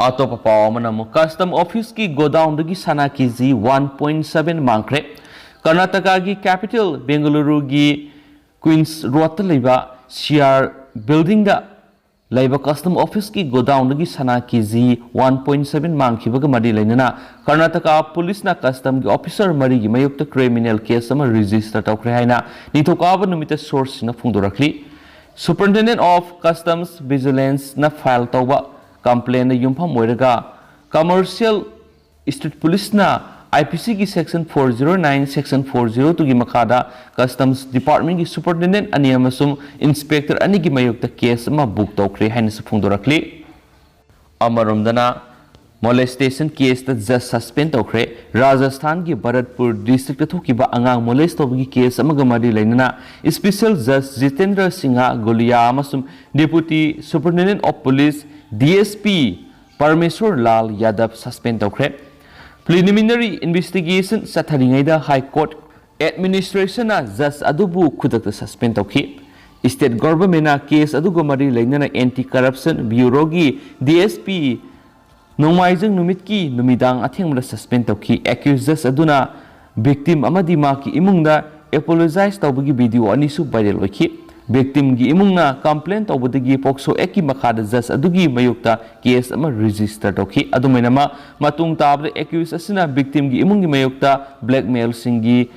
ꯑꯇꯣꯞꯄ ꯄꯥꯎ ꯑꯃꯅ ꯑꯃꯨꯛ ꯀꯁꯇꯝ ꯑꯣꯐꯤꯁꯀꯤ ꯒꯣꯗꯥꯎꯟꯗꯒꯤ ꯁꯅꯥ ꯀꯦꯖꯤ ꯋꯥꯟ ꯄꯣꯏꯟ ꯁꯚꯦꯟ ꯃꯥꯡꯈ꯭ꯔꯦ꯫ ꯀꯔꯅꯥꯇꯀꯥꯒꯤ ꯀꯦꯄꯤꯇꯦꯜ ꯕꯦꯡꯒꯂꯨꯔꯨꯒꯤ ꯀ꯭ꯋꯤꯟꯁ ꯔꯣꯗꯇ ꯂꯩꯕ ꯁꯤꯌꯥꯔ ꯕꯤꯜꯗꯤꯡꯗ ꯂꯩꯕ ꯀꯁꯇꯝ ꯑꯣꯐꯤꯁꯀꯤ ꯒꯣꯗꯥꯎꯟꯗꯒꯤ ꯁꯅꯥ ꯀꯦꯖꯤ ꯋꯥꯟ ꯄꯣꯏꯟ ꯁꯚꯦꯟ ꯃꯥꯡꯈꯤꯕꯒ ꯃꯔꯤ ꯂꯩꯅꯅ ꯀꯔꯅꯥꯇꯀꯥ ꯄꯨꯂꯤꯁꯅ ꯀꯁꯇꯝꯒꯤ ꯑꯣꯐꯤꯁꯔ ꯃꯔꯤꯒꯤ ꯃꯥꯌꯣꯛꯇ ꯀ꯭ꯔꯤꯃꯤꯅꯦꯜ ꯀꯦꯁ ꯑꯃ ꯔꯦꯖꯤꯁꯇꯔ ꯇꯧꯈ꯭ꯔꯦ ꯍꯥꯏꯅ ꯅꯤꯡꯊꯧꯀꯥꯕ ꯅꯨꯃꯤꯠꯇ ꯁꯣꯔꯁꯁꯤꯡꯅ ꯐꯣꯡꯗꯣꯔꯛꯂꯤ꯫ Superintendent of Customs Vigilanceꯅ ꯐꯥꯏꯜ ꯇꯧꯕ ꯀꯝꯄ꯭ꯂꯦꯟꯗ ꯌꯨꯝꯐꯝ ꯑꯣꯏꯔꯒ ꯀꯃꯔꯁꯤꯌꯦꯜ ꯁ꯭ꯇꯦꯠ ꯄꯨꯂꯤꯁꯅ IPCꯒꯤ section four zero nine, section four zero twoꯒꯤ ꯃꯈꯥꯗ ꯀꯁꯇꯝꯁ ꯗꯤꯄꯥꯔꯠꯃꯦꯟꯒꯤ ꯁꯨꯄꯔꯤꯟꯇꯦꯟꯗꯦꯟꯠ ꯑꯅꯤ ꯑꯃꯁꯨꯡ ꯏꯟꯁꯄꯦꯛꯇꯔ ꯑꯅꯤꯒꯤ ꯃꯥꯌꯣꯛꯇ ꯀꯦꯁ ꯑꯃ ꯕꯨꯛ ꯇꯧꯈ꯭ꯔꯦ ꯍꯥꯏꯅꯁꯨ ꯐꯣꯡꯗꯣꯔꯛꯂꯤ꯫ ꯑꯃꯔꯣꯝꯗꯅ, Molestation case ꯇ judge suspend ꯇꯧꯈ꯭ꯔꯦ꯫ ꯔꯥꯖꯁꯊꯥꯟꯒꯤ ꯚꯔꯠꯄꯨꯔ district ꯇ ꯊꯣꯛꯈꯤꯕ ꯑꯉꯥꯡ molest ꯇꯧꯕꯒꯤ case ꯑꯃꯒ ꯃꯔꯤ ꯂꯩꯅꯅ special judge ꯖꯤꯇꯦꯟꯗ꯭ꯔ ꯁꯤꯡꯍ ꯒꯨꯂꯤꯌꯥ ꯑꯃꯁꯨꯡ Deputy Superintendent of Police, D S P, ꯄꯔꯃꯦꯁꯣꯔ ꯂꯥꯜ ꯌꯥꯗꯕ suspend ꯇꯧꯈ꯭ꯔꯦ꯫ Preliminary investigation ꯆꯠꯊꯔꯤꯉꯩꯗ High Court administration ꯅ judge ꯑꯗꯨꯕꯨ ꯈꯨꯗꯛꯇ suspend ꯇꯧꯈꯤ꯫ State government ꯅ case ꯑꯗꯨꯒ ꯃꯔꯤ ꯂꯩꯅꯅ Anti Corruption Bureau ꯒꯤ D S P ꯅꯣꯡꯃꯥꯏꯖꯤꯡ ꯅꯨꯃꯤꯠꯀꯤ ꯅꯨꯃꯤꯗꯥꯡ ꯑꯊꯦꯡꯕꯗ suspend ꯇꯧꯈꯤ꯫ Accused judge ꯑꯗꯨꯅ victim ꯑꯃꯗꯤ ꯃꯍꯥꯛꯀꯤ ꯏꯃꯨꯡꯗ apologize ꯇꯧꯕꯒꯤ video ꯑꯅꯤꯁꯨ viral ꯑꯣꯏꯈꯤ꯫ Victim ꯒꯤ ꯏꯃꯨꯡꯅ complain ꯇꯧꯕꯗꯒꯤ POCSO Act ꯀꯤ ꯃꯈꯥꯗ judge ꯑꯗꯨꯒꯤ ꯃꯥꯌꯣꯛꯇ case ꯑꯃ register ꯇꯧꯈꯤ꯫ ꯑꯗꯨꯃꯥꯏꯅꯃꯛ, ꯃꯇꯨꯡ ꯇꯥꯕꯗ accused ꯑꯁꯤꯅ victim ꯒꯤ ꯏꯃꯨꯡꯒꯤ ꯃꯥꯌꯣꯛꯇ blackmail ꯁꯤꯡꯒꯤ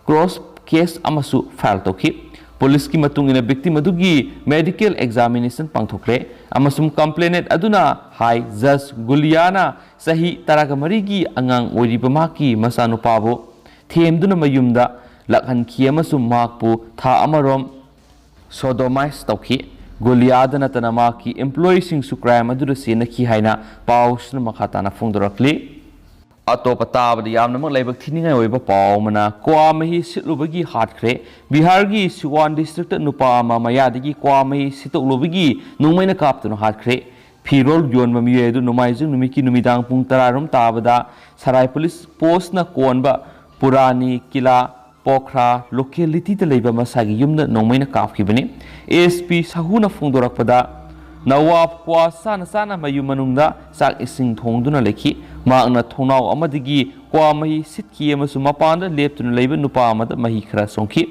cross case ꯑꯃꯁꯨ file ꯇꯧꯈꯤ꯫ Police ꯀꯤ ꯃꯇꯨꯡ ꯏꯟꯅ victim ꯑꯗꯨꯒꯤ medical examination ꯄꯥꯡꯊꯣꯛꯈ꯭ꯔꯦ ꯑꯃꯁꯨꯡ complainant ꯑꯗꯨꯅ ꯍꯥꯏ, judge ꯒꯨꯂꯤꯌꯥꯅ ꯆꯍꯤ ꯇꯔꯥꯒ ꯃꯔꯤꯒꯤ ꯑꯉꯥꯡ ꯑꯣꯏꯔꯤꯕ ꯃꯍꯥꯛꯀꯤ ꯃꯆꯥꯅꯨꯄꯥꯕꯨ ꯊꯦꯝꯗꯨꯅ ꯃꯌꯨꯝꯗ ꯂꯥꯛꯍꯟꯈꯤ ꯑꯃꯁꯨꯡ ꯃꯍꯥꯛꯄꯨ ꯊꯥ ꯑꯃꯔꯣꯝ sodomize ꯇꯧꯈꯤ꯫ ꯒꯨꯂꯤꯌꯥꯗ ꯅꯠꯇꯅ ꯃꯍꯥꯛꯀꯤ employee ꯁꯤꯡꯁꯨ crime ꯑꯗꯨꯗ ꯆꯦꯟꯅꯈꯤ ꯍꯥꯏꯅ ꯄꯥꯎꯁꯤꯅ ꯃꯈꯥ ꯇꯥꯅ ꯐꯣꯡꯗꯣꯔꯛꯂꯤ꯫ ꯑꯇꯣꯞꯄ ꯇꯥꯕꯗ ꯌꯥꯝꯅꯃꯛ ꯂꯥꯏꯕꯛ ꯊꯤꯅꯤꯡꯉꯥꯏ ꯑꯣꯏꯕ ꯄꯥꯎ ꯑꯃꯅ, ꯀ꯭ꯋꯥ ꯃꯍꯤ ꯁꯤꯠꯂꯨꯕꯒꯤ ꯍꯥꯠꯈ꯭ꯔꯦ꯫ ꯕꯤꯍꯥꯔꯒꯤ ꯁꯤꯋꯥꯟ district ꯇ ꯅꯨꯄꯥ ꯑꯃ ꯃꯌꯥꯗꯒꯤ ꯀ꯭ꯋꯥ ꯃꯍꯤ ꯁꯤꯠꯇꯣꯛꯂꯨꯕꯒꯤ ꯅꯣꯡꯃꯩꯅ ꯀꯥꯞꯇꯨꯅ ꯍꯥꯠꯈ꯭ꯔꯦ꯫ ꯐꯤꯔꯣꯜ ꯌꯣꯟꯕ ꯃꯤꯑꯣꯏ ꯑꯗꯨ ꯅꯣꯡꯃꯥꯏꯖꯤꯡ ꯅꯨꯃꯤꯠꯀꯤ ꯅꯨꯃꯤꯗꯥꯡ ꯄꯨꯡ ꯇꯔꯥ ꯔꯣꯝ ꯇꯥꯕꯗ ꯁꯔꯥꯏ police post ꯅ ꯀꯣꯟꯕ ꯄꯨꯔꯥꯅꯤ ꯀꯤꯂꯥ ꯄꯣꯈ꯭ꯔꯥ locality ꯗ ꯂꯩꯕ ꯃꯁꯥꯒꯤ ꯌꯨꯝꯗ ꯅꯣꯡꯃꯩꯅ ꯀꯥꯞꯈꯤꯕꯅꯤ꯫ ꯑꯦꯁ ꯄꯤ ꯁꯍꯨꯅ ꯐꯣꯡꯗꯣꯔꯛꯄꯗ, ꯅꯋꯥꯕ ꯀ꯭ꯋꯥ ꯆꯥꯅ ꯆꯥꯅ ꯃꯌꯨꯝ ꯃꯅꯨꯡꯗ ꯆꯥꯛ ꯏꯁꯤꯡ ꯊꯣꯡꯗꯨꯅ ꯂꯩꯈꯤ꯫ ꯃꯍꯥꯛꯅ ꯊꯣꯡꯅꯥꯎ ꯑꯃꯗꯒꯤ ꯀ꯭ꯋꯥ ꯃꯍꯤ ꯁꯤꯠꯈꯤ ꯑꯃꯁꯨꯡ ꯃꯄꯥꯟꯗ ꯂꯦꯞꯇꯨꯅ ꯂꯩꯕ ꯅꯨꯄꯥ ꯑꯃꯗ ꯃꯍꯤ ꯈꯔ ꯁꯣꯝꯈꯤ꯫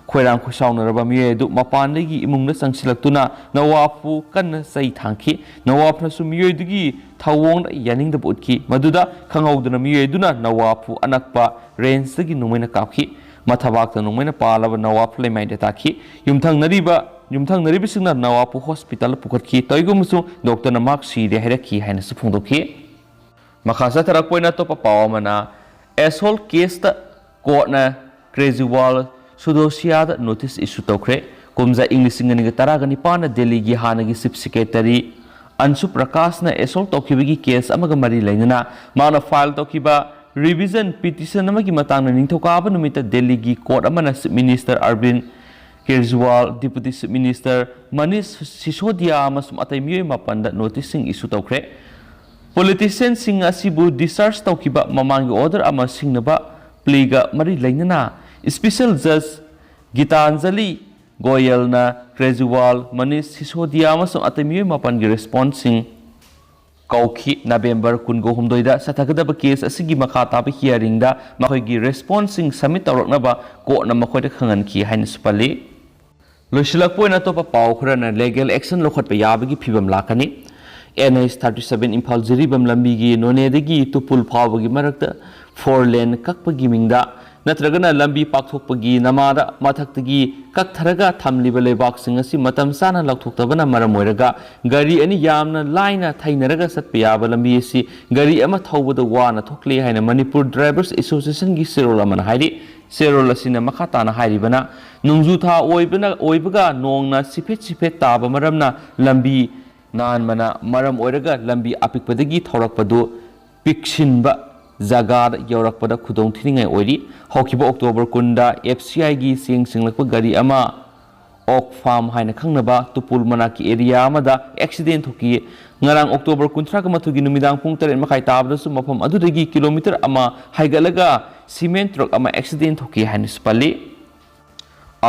ꯈꯣꯏꯔꯥꯡ ꯈꯣꯏꯁꯥꯎꯅꯔꯕ ꯃꯤꯑꯣꯏ ꯑꯗꯨ ꯃꯄꯥꯟꯗꯒꯤ ꯏꯃꯨꯡꯗ ꯆꯪꯁꯤꯜꯂꯛꯇꯨꯅ ꯅꯋꯥꯕꯄꯨ ꯀꯟꯅ ꯆꯩ ꯊꯥꯡꯈꯤ꯫ ꯅꯋꯥꯕꯅꯁꯨ ꯃꯤꯑꯣꯏꯗꯨꯒꯤ ꯊꯧꯑꯣꯡꯗ ꯌꯥꯅꯤꯡꯗꯕ ꯎꯠꯈꯤ꯫ ꯃꯗꯨꯗ ꯈꯪꯍꯧꯗꯅ ꯃꯤꯑꯣꯏ ꯑꯗꯨꯅ ꯅꯋꯥꯕꯄꯨ ꯑꯅꯛꯄ range ꯗꯒꯤ ꯅꯣꯡꯃꯩꯅ ꯀꯥꯞꯈꯤ꯫ ꯃꯊꯕꯥꯛꯇ ꯅꯣꯡꯃꯩꯅ ꯄꯥꯜꯂꯕ ꯅꯋꯥꯕ ꯂꯩꯃꯥꯏꯗ ꯇꯥꯈꯤ꯫ ꯌꯨꯝꯊꯪꯅꯔꯤꯕ, ꯌꯨꯝꯊꯪꯅꯔꯤꯕꯁꯤꯡꯅ ꯅꯋꯥꯕꯄꯨ hospital ꯗ ꯄꯨꯈꯠꯈꯤ꯫ ꯇꯧꯏꯒꯨꯝꯕꯁꯨ doctor ꯅ ꯃꯍꯥꯛ ꯁꯤꯔꯦ ꯍꯥꯏꯔꯛꯈꯤ ꯍꯥꯏꯅꯁꯨ ꯐꯣꯡꯗꯣꯛꯈꯤ꯫ ꯃꯈꯥ ꯆꯠꯊꯔꯛꯄ ꯑꯣꯏꯅ ꯑꯇꯣꯞꯄ ꯄꯥꯎ ꯑꯃꯅ, assault case ꯇ court ꯅ ꯀ꯭ꯔꯦꯖꯤꯋꯥꯜ ꯁꯨꯗꯣꯁꯤꯌꯥꯗ notice issue ꯇꯧꯈ꯭ꯔꯦ꯫ ꯀꯨꯝꯖꯥ ꯏꯪ ꯂꯤꯁꯤꯡ ꯑꯅꯤꯒ ꯇꯔꯥꯒ ꯅꯤꯄꯥꯟꯗ ꯗꯦꯜꯂꯤꯒꯤ ꯍꯥꯟꯅꯒꯤ chief secretary ꯑꯟꯁꯨ ꯄ꯭ꯔꯀꯥꯁꯅ ꯑꯦꯁꯣꯜ ꯇꯧꯈꯤꯕꯒꯤ ꯀꯦꯁ ꯑꯃꯒ ꯃꯔꯤ ꯂꯩꯅꯅ ꯃꯥꯅ ꯐꯥꯏꯜ ꯇꯧꯈꯤꯕ ꯔꯤꯚꯤꯖꯟ ꯄꯤꯇꯤꯁꯟ ꯑꯃꯒꯤ ꯃꯇꯥꯡꯗ ꯅꯤꯡꯊꯧꯀꯥꯕ ꯅꯨꯃꯤꯠꯇ ꯗꯦꯜꯂꯤꯒꯤ ꯀꯣꯔꯠ ꯑꯃꯅ ꯆꯤꯐ ꯃꯤꯅꯤꯁꯇꯔ ꯑꯔꯕꯤꯟ Kejriwal, deputy chief minister Manish Sisodia ꯑꯃꯁꯨꯡ ꯑꯇꯩ ꯃꯤꯑꯣꯏ ꯃꯥꯄꯟꯗ ꯅꯣꯇꯤꯁꯁꯤꯡ ꯏꯁꯨ ꯇꯧꯈ꯭ꯔꯦ꯫ ꯄꯣꯂꯤꯇꯤꯁꯤꯌꯟꯁꯤꯡ ꯑꯁꯤꯕꯨ ꯗꯤꯁꯆꯥꯔꯖ ꯇꯧꯈꯤꯕ ꯃꯃꯥꯡꯒꯤ ꯑꯣꯔꯗꯔ ꯑꯃ ꯁꯤꯡꯅꯕ ꯄ꯭ꯂꯤꯒ ꯃꯔꯤ ꯂꯩꯅꯅ ꯏꯁꯄꯤꯁꯦꯜ ꯖꯖ ꯒꯤꯇꯥꯟꯖꯂꯤ ꯒꯣꯌꯜꯅ ꯀ꯭ꯔꯦꯖꯤꯋꯥꯜ, ꯃꯅꯤꯁ ꯁꯤꯁꯣꯗꯤꯌꯥ ꯑꯃꯁꯨꯡ ꯑꯇꯩ ꯃꯤꯑꯣꯏ ꯃꯥꯄꯟꯒꯤ ꯔꯦꯁꯄꯣꯟꯁꯁꯤꯡ ꯀꯧꯈꯤ꯫ ꯅꯕꯦꯝꯕꯔ ꯀꯨꯟꯒ ꯍꯨꯝꯗꯣꯏꯗ ꯆꯠꯊꯒꯗꯕ ꯀꯦꯁ ꯑꯁꯤꯒꯤ ꯃꯈꯥ ꯇꯥꯕ ꯍꯤꯌꯥꯔꯤꯡꯗ ꯃꯈꯣꯏꯒꯤ ꯔꯦꯁꯄꯣꯟꯁꯁꯤꯡ ꯁꯕꯃꯤꯠ ꯇꯧꯔꯛꯅꯕ ꯀꯣꯔꯠꯅ ꯃꯈꯣꯏꯗ ꯈꯪꯍꯟꯈꯤ ꯍꯥꯏꯅꯁꯨ ꯄꯜꯂꯤ꯫ ꯂꯣꯏꯁꯤꯜꯂꯛꯄ ꯑꯣꯏꯅ ꯑꯇꯣꯞꯄ ꯄꯥꯎ ꯈꯔꯅ ꯂꯤꯒꯦꯜ ꯑꯦꯛꯁꯟ ꯂꯧꯈꯠꯄ ꯌꯥꯕꯒꯤ ꯐꯤꯕꯝ ꯂꯥꯛꯀꯅꯤ꯫ N H thirty seven Imphal ꯖꯤꯔꯤꯕꯥꯝ ꯂꯝꯕꯤꯒꯤ ꯅꯣꯅꯦꯗꯒꯤ ꯇꯨꯄꯨꯜ ꯐꯥꯎꯕꯒꯤ ꯃꯔꯛꯇ ꯐꯣꯔ ꯂꯦꯟ ꯀꯛꯄꯒꯤ ꯃꯤꯡꯗ ꯅꯠꯇ꯭ꯔꯒꯅ ꯂꯝꯕꯤ ꯄꯥꯛꯊꯣꯛꯄꯒꯤ ꯅꯃꯥꯗ ꯃꯊꯛꯇꯒꯤ ꯀꯛꯊꯔꯒ ꯊꯝꯂꯤꯕ ꯂꯩꯕꯥꯛꯁꯤꯡ ꯑꯁꯤ ꯃꯇꯝ ꯆꯥꯅ ꯂꯧꯊꯣꯛꯇꯕꯅ ꯃꯔꯝ ꯑꯣꯏꯔꯒ ꯒꯥꯔꯤ ꯑꯅꯤ ꯌꯥꯝꯅ ꯂꯥꯏꯅ ꯊꯩꯅꯔꯒ ꯆꯠꯄ ꯌꯥꯕ ꯂꯝꯕꯤ ꯑꯁꯤ ꯒꯥꯔꯤ ꯑꯃ ꯊꯧꯕꯗ ꯋꯥꯅ ꯊꯣꯛꯂꯦ ꯍꯥꯏꯅ ꯃꯅꯤꯄꯨꯔ ꯗ꯭ꯔꯥꯏꯚꯔꯁ ꯑꯦꯁꯣꯁꯤꯌꯦꯁꯟꯒꯤ ꯆꯦꯔꯣꯜ ꯑꯃꯅ ꯍꯥꯏꯔꯤ꯫ ꯆꯦꯔꯣꯜ ꯑꯁꯤꯅ ꯃꯈꯥ ꯇꯥꯅ ꯍꯥꯏꯔꯤꯕꯅ, ꯅꯣꯡꯖꯨ ꯊꯥ ꯑꯣꯏꯕꯅ, ꯑꯣꯏꯕꯒ ꯅꯣꯡꯅ ꯆꯤꯐꯦꯠ ꯆꯤꯐꯦꯠ ꯇꯥꯕ ꯃꯔꯝꯅ ꯂꯝꯕꯤ ꯅꯥꯟꯕꯅ ꯃꯔꯝ ꯑꯣꯏꯔꯒ ꯂꯝꯕꯤ ꯑꯄꯤꯛꯄꯗꯒꯤ ꯊꯧꯔꯛꯄꯗꯨ ꯄꯤꯛꯁꯤꯟꯕ ꯖꯒꯥꯗ ꯌꯧꯔꯛꯄꯗ ꯈꯨꯗꯣꯡ ꯊꯤꯅꯤꯡꯉꯥꯏ ꯑꯣꯏꯔꯤ꯫ ꯍꯧꯈꯤꯕ ꯑꯣꯛꯇꯣꯕꯔ ꯀꯨꯟꯗ ꯑꯦꯐ ꯁꯤ ꯑꯥꯏꯒꯤ ꯆꯦꯡ ꯆꯤꯡꯂꯛꯄ ꯒꯥꯔꯤ ꯑꯃ ꯑꯣꯛ ꯐꯥꯔꯝ ꯍꯥꯏꯅ ꯈꯪꯅꯕ ꯇꯨꯄꯨꯜ ꯃꯅꯥꯛꯀꯤ ꯑꯦꯔꯤꯌꯥ ꯑꯃꯗ ꯑꯦꯛꯁꯤꯗꯦꯟ ꯊꯣꯛꯈꯤ꯫ ꯉꯔꯥꯡ ꯑꯣꯛꯇꯣꯕꯔ ꯀꯨꯟꯊ꯭ꯔꯥꯒ ꯃꯥꯊꯣꯏꯒꯤ ꯅꯨꯃꯤꯗꯥꯡ ꯄꯨꯡ ꯇꯔꯦꯠ ꯃꯈꯥꯏ ꯇꯥꯕꯗꯁꯨ ꯃꯐꯝ ꯑꯗꯨꯗꯒꯤ ꯀꯤꯂꯣꯃꯤꯇꯔ ꯑꯃ ꯍꯥꯏꯒꯠꯂꯒ ꯁꯤꯃꯦꯟ ꯇ꯭ꯔꯛ ꯑꯃ ꯑꯦꯛꯁꯤꯗꯦꯟ ꯊꯣꯛꯈꯤ ꯍꯥꯏꯅꯁꯨ ꯄꯜꯂꯤ꯫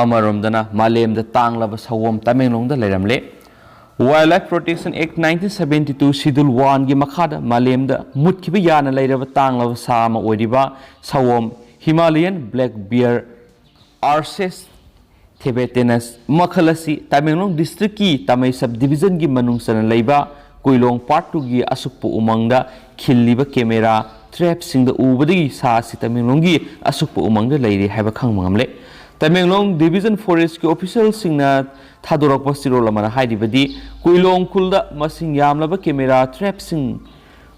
ꯑꯃꯔꯣꯝꯗꯅ ꯃꯥꯂꯦꯝꯗ ꯇꯥꯡꯂꯕ ꯁꯑꯣꯝ ꯇꯃꯦꯡꯂꯣꯡꯗ ꯂꯩꯔꯝꯂꯦ꯫ Wildlife Protection Act nineteen seventy two Schedule one ꯒꯤ ꯃꯈꯥꯗ ꯃꯥꯂꯦꯝꯗ ꯃꯨꯠꯈꯤꯕ ꯌꯥꯅ ꯂꯩꯔꯕ ꯇꯥꯡꯂꯕ ꯁꯥ ꯑꯃ ꯑꯣꯏꯔꯤꯕ ꯁꯑꯣꯝ Himalayan black bear, Ursus tibetanus, ꯃꯈꯜ ꯑꯁꯤ ꯇꯃꯦꯡꯂꯣꯡ ꯗꯤꯁꯇ꯭ꯔꯤꯛꯀꯤ ꯇꯥꯃꯩ ꯁꯕ ꯗꯤꯕꯤꯖꯟꯒꯤ ꯃꯅꯨꯡ ꯆꯟꯅ ꯂꯩꯕ ꯀꯨꯏꯂꯣꯡ ꯄꯥꯔꯠ ꯇꯨꯒꯤ ꯑꯁꯨꯛꯄ ꯎꯃꯪꯗ ꯈꯤꯜꯂꯤꯕ ꯀꯦꯃꯦꯔꯥ ꯇ꯭ꯔꯦꯞꯁꯤꯡꯗ ꯎꯕꯗꯒꯤ ꯁꯥ ꯑꯁꯤ ꯇꯃꯦꯡꯂꯣꯡꯒꯤ ꯑꯁꯨꯛꯄ ꯎꯃꯪꯗ ꯂꯩꯔꯤ ꯍꯥꯏꯕ ꯈꯪꯕ ꯉꯝꯂꯦ꯫ ꯇꯃꯦꯡꯂꯣꯡ ꯗꯤꯕꯤꯖꯟ ꯐꯣꯔꯦꯁ꯭ꯠꯀꯤ ꯑꯣꯐꯤꯁꯤꯌꯦꯜꯁꯤꯡꯅ ꯊꯥꯗꯣꯔꯛꯄ ꯆꯦꯔꯣꯜ ꯑꯃꯅ ꯍꯥꯏꯔꯤꯕꯗꯤ, ꯀꯨꯏꯂꯣꯡ ꯈꯨꯜꯗ ꯃꯁꯤꯡ ꯌꯥꯝꯂꯕ ꯀꯦꯃꯦꯔꯥ ꯇ꯭ꯔꯦꯞꯁꯤꯡ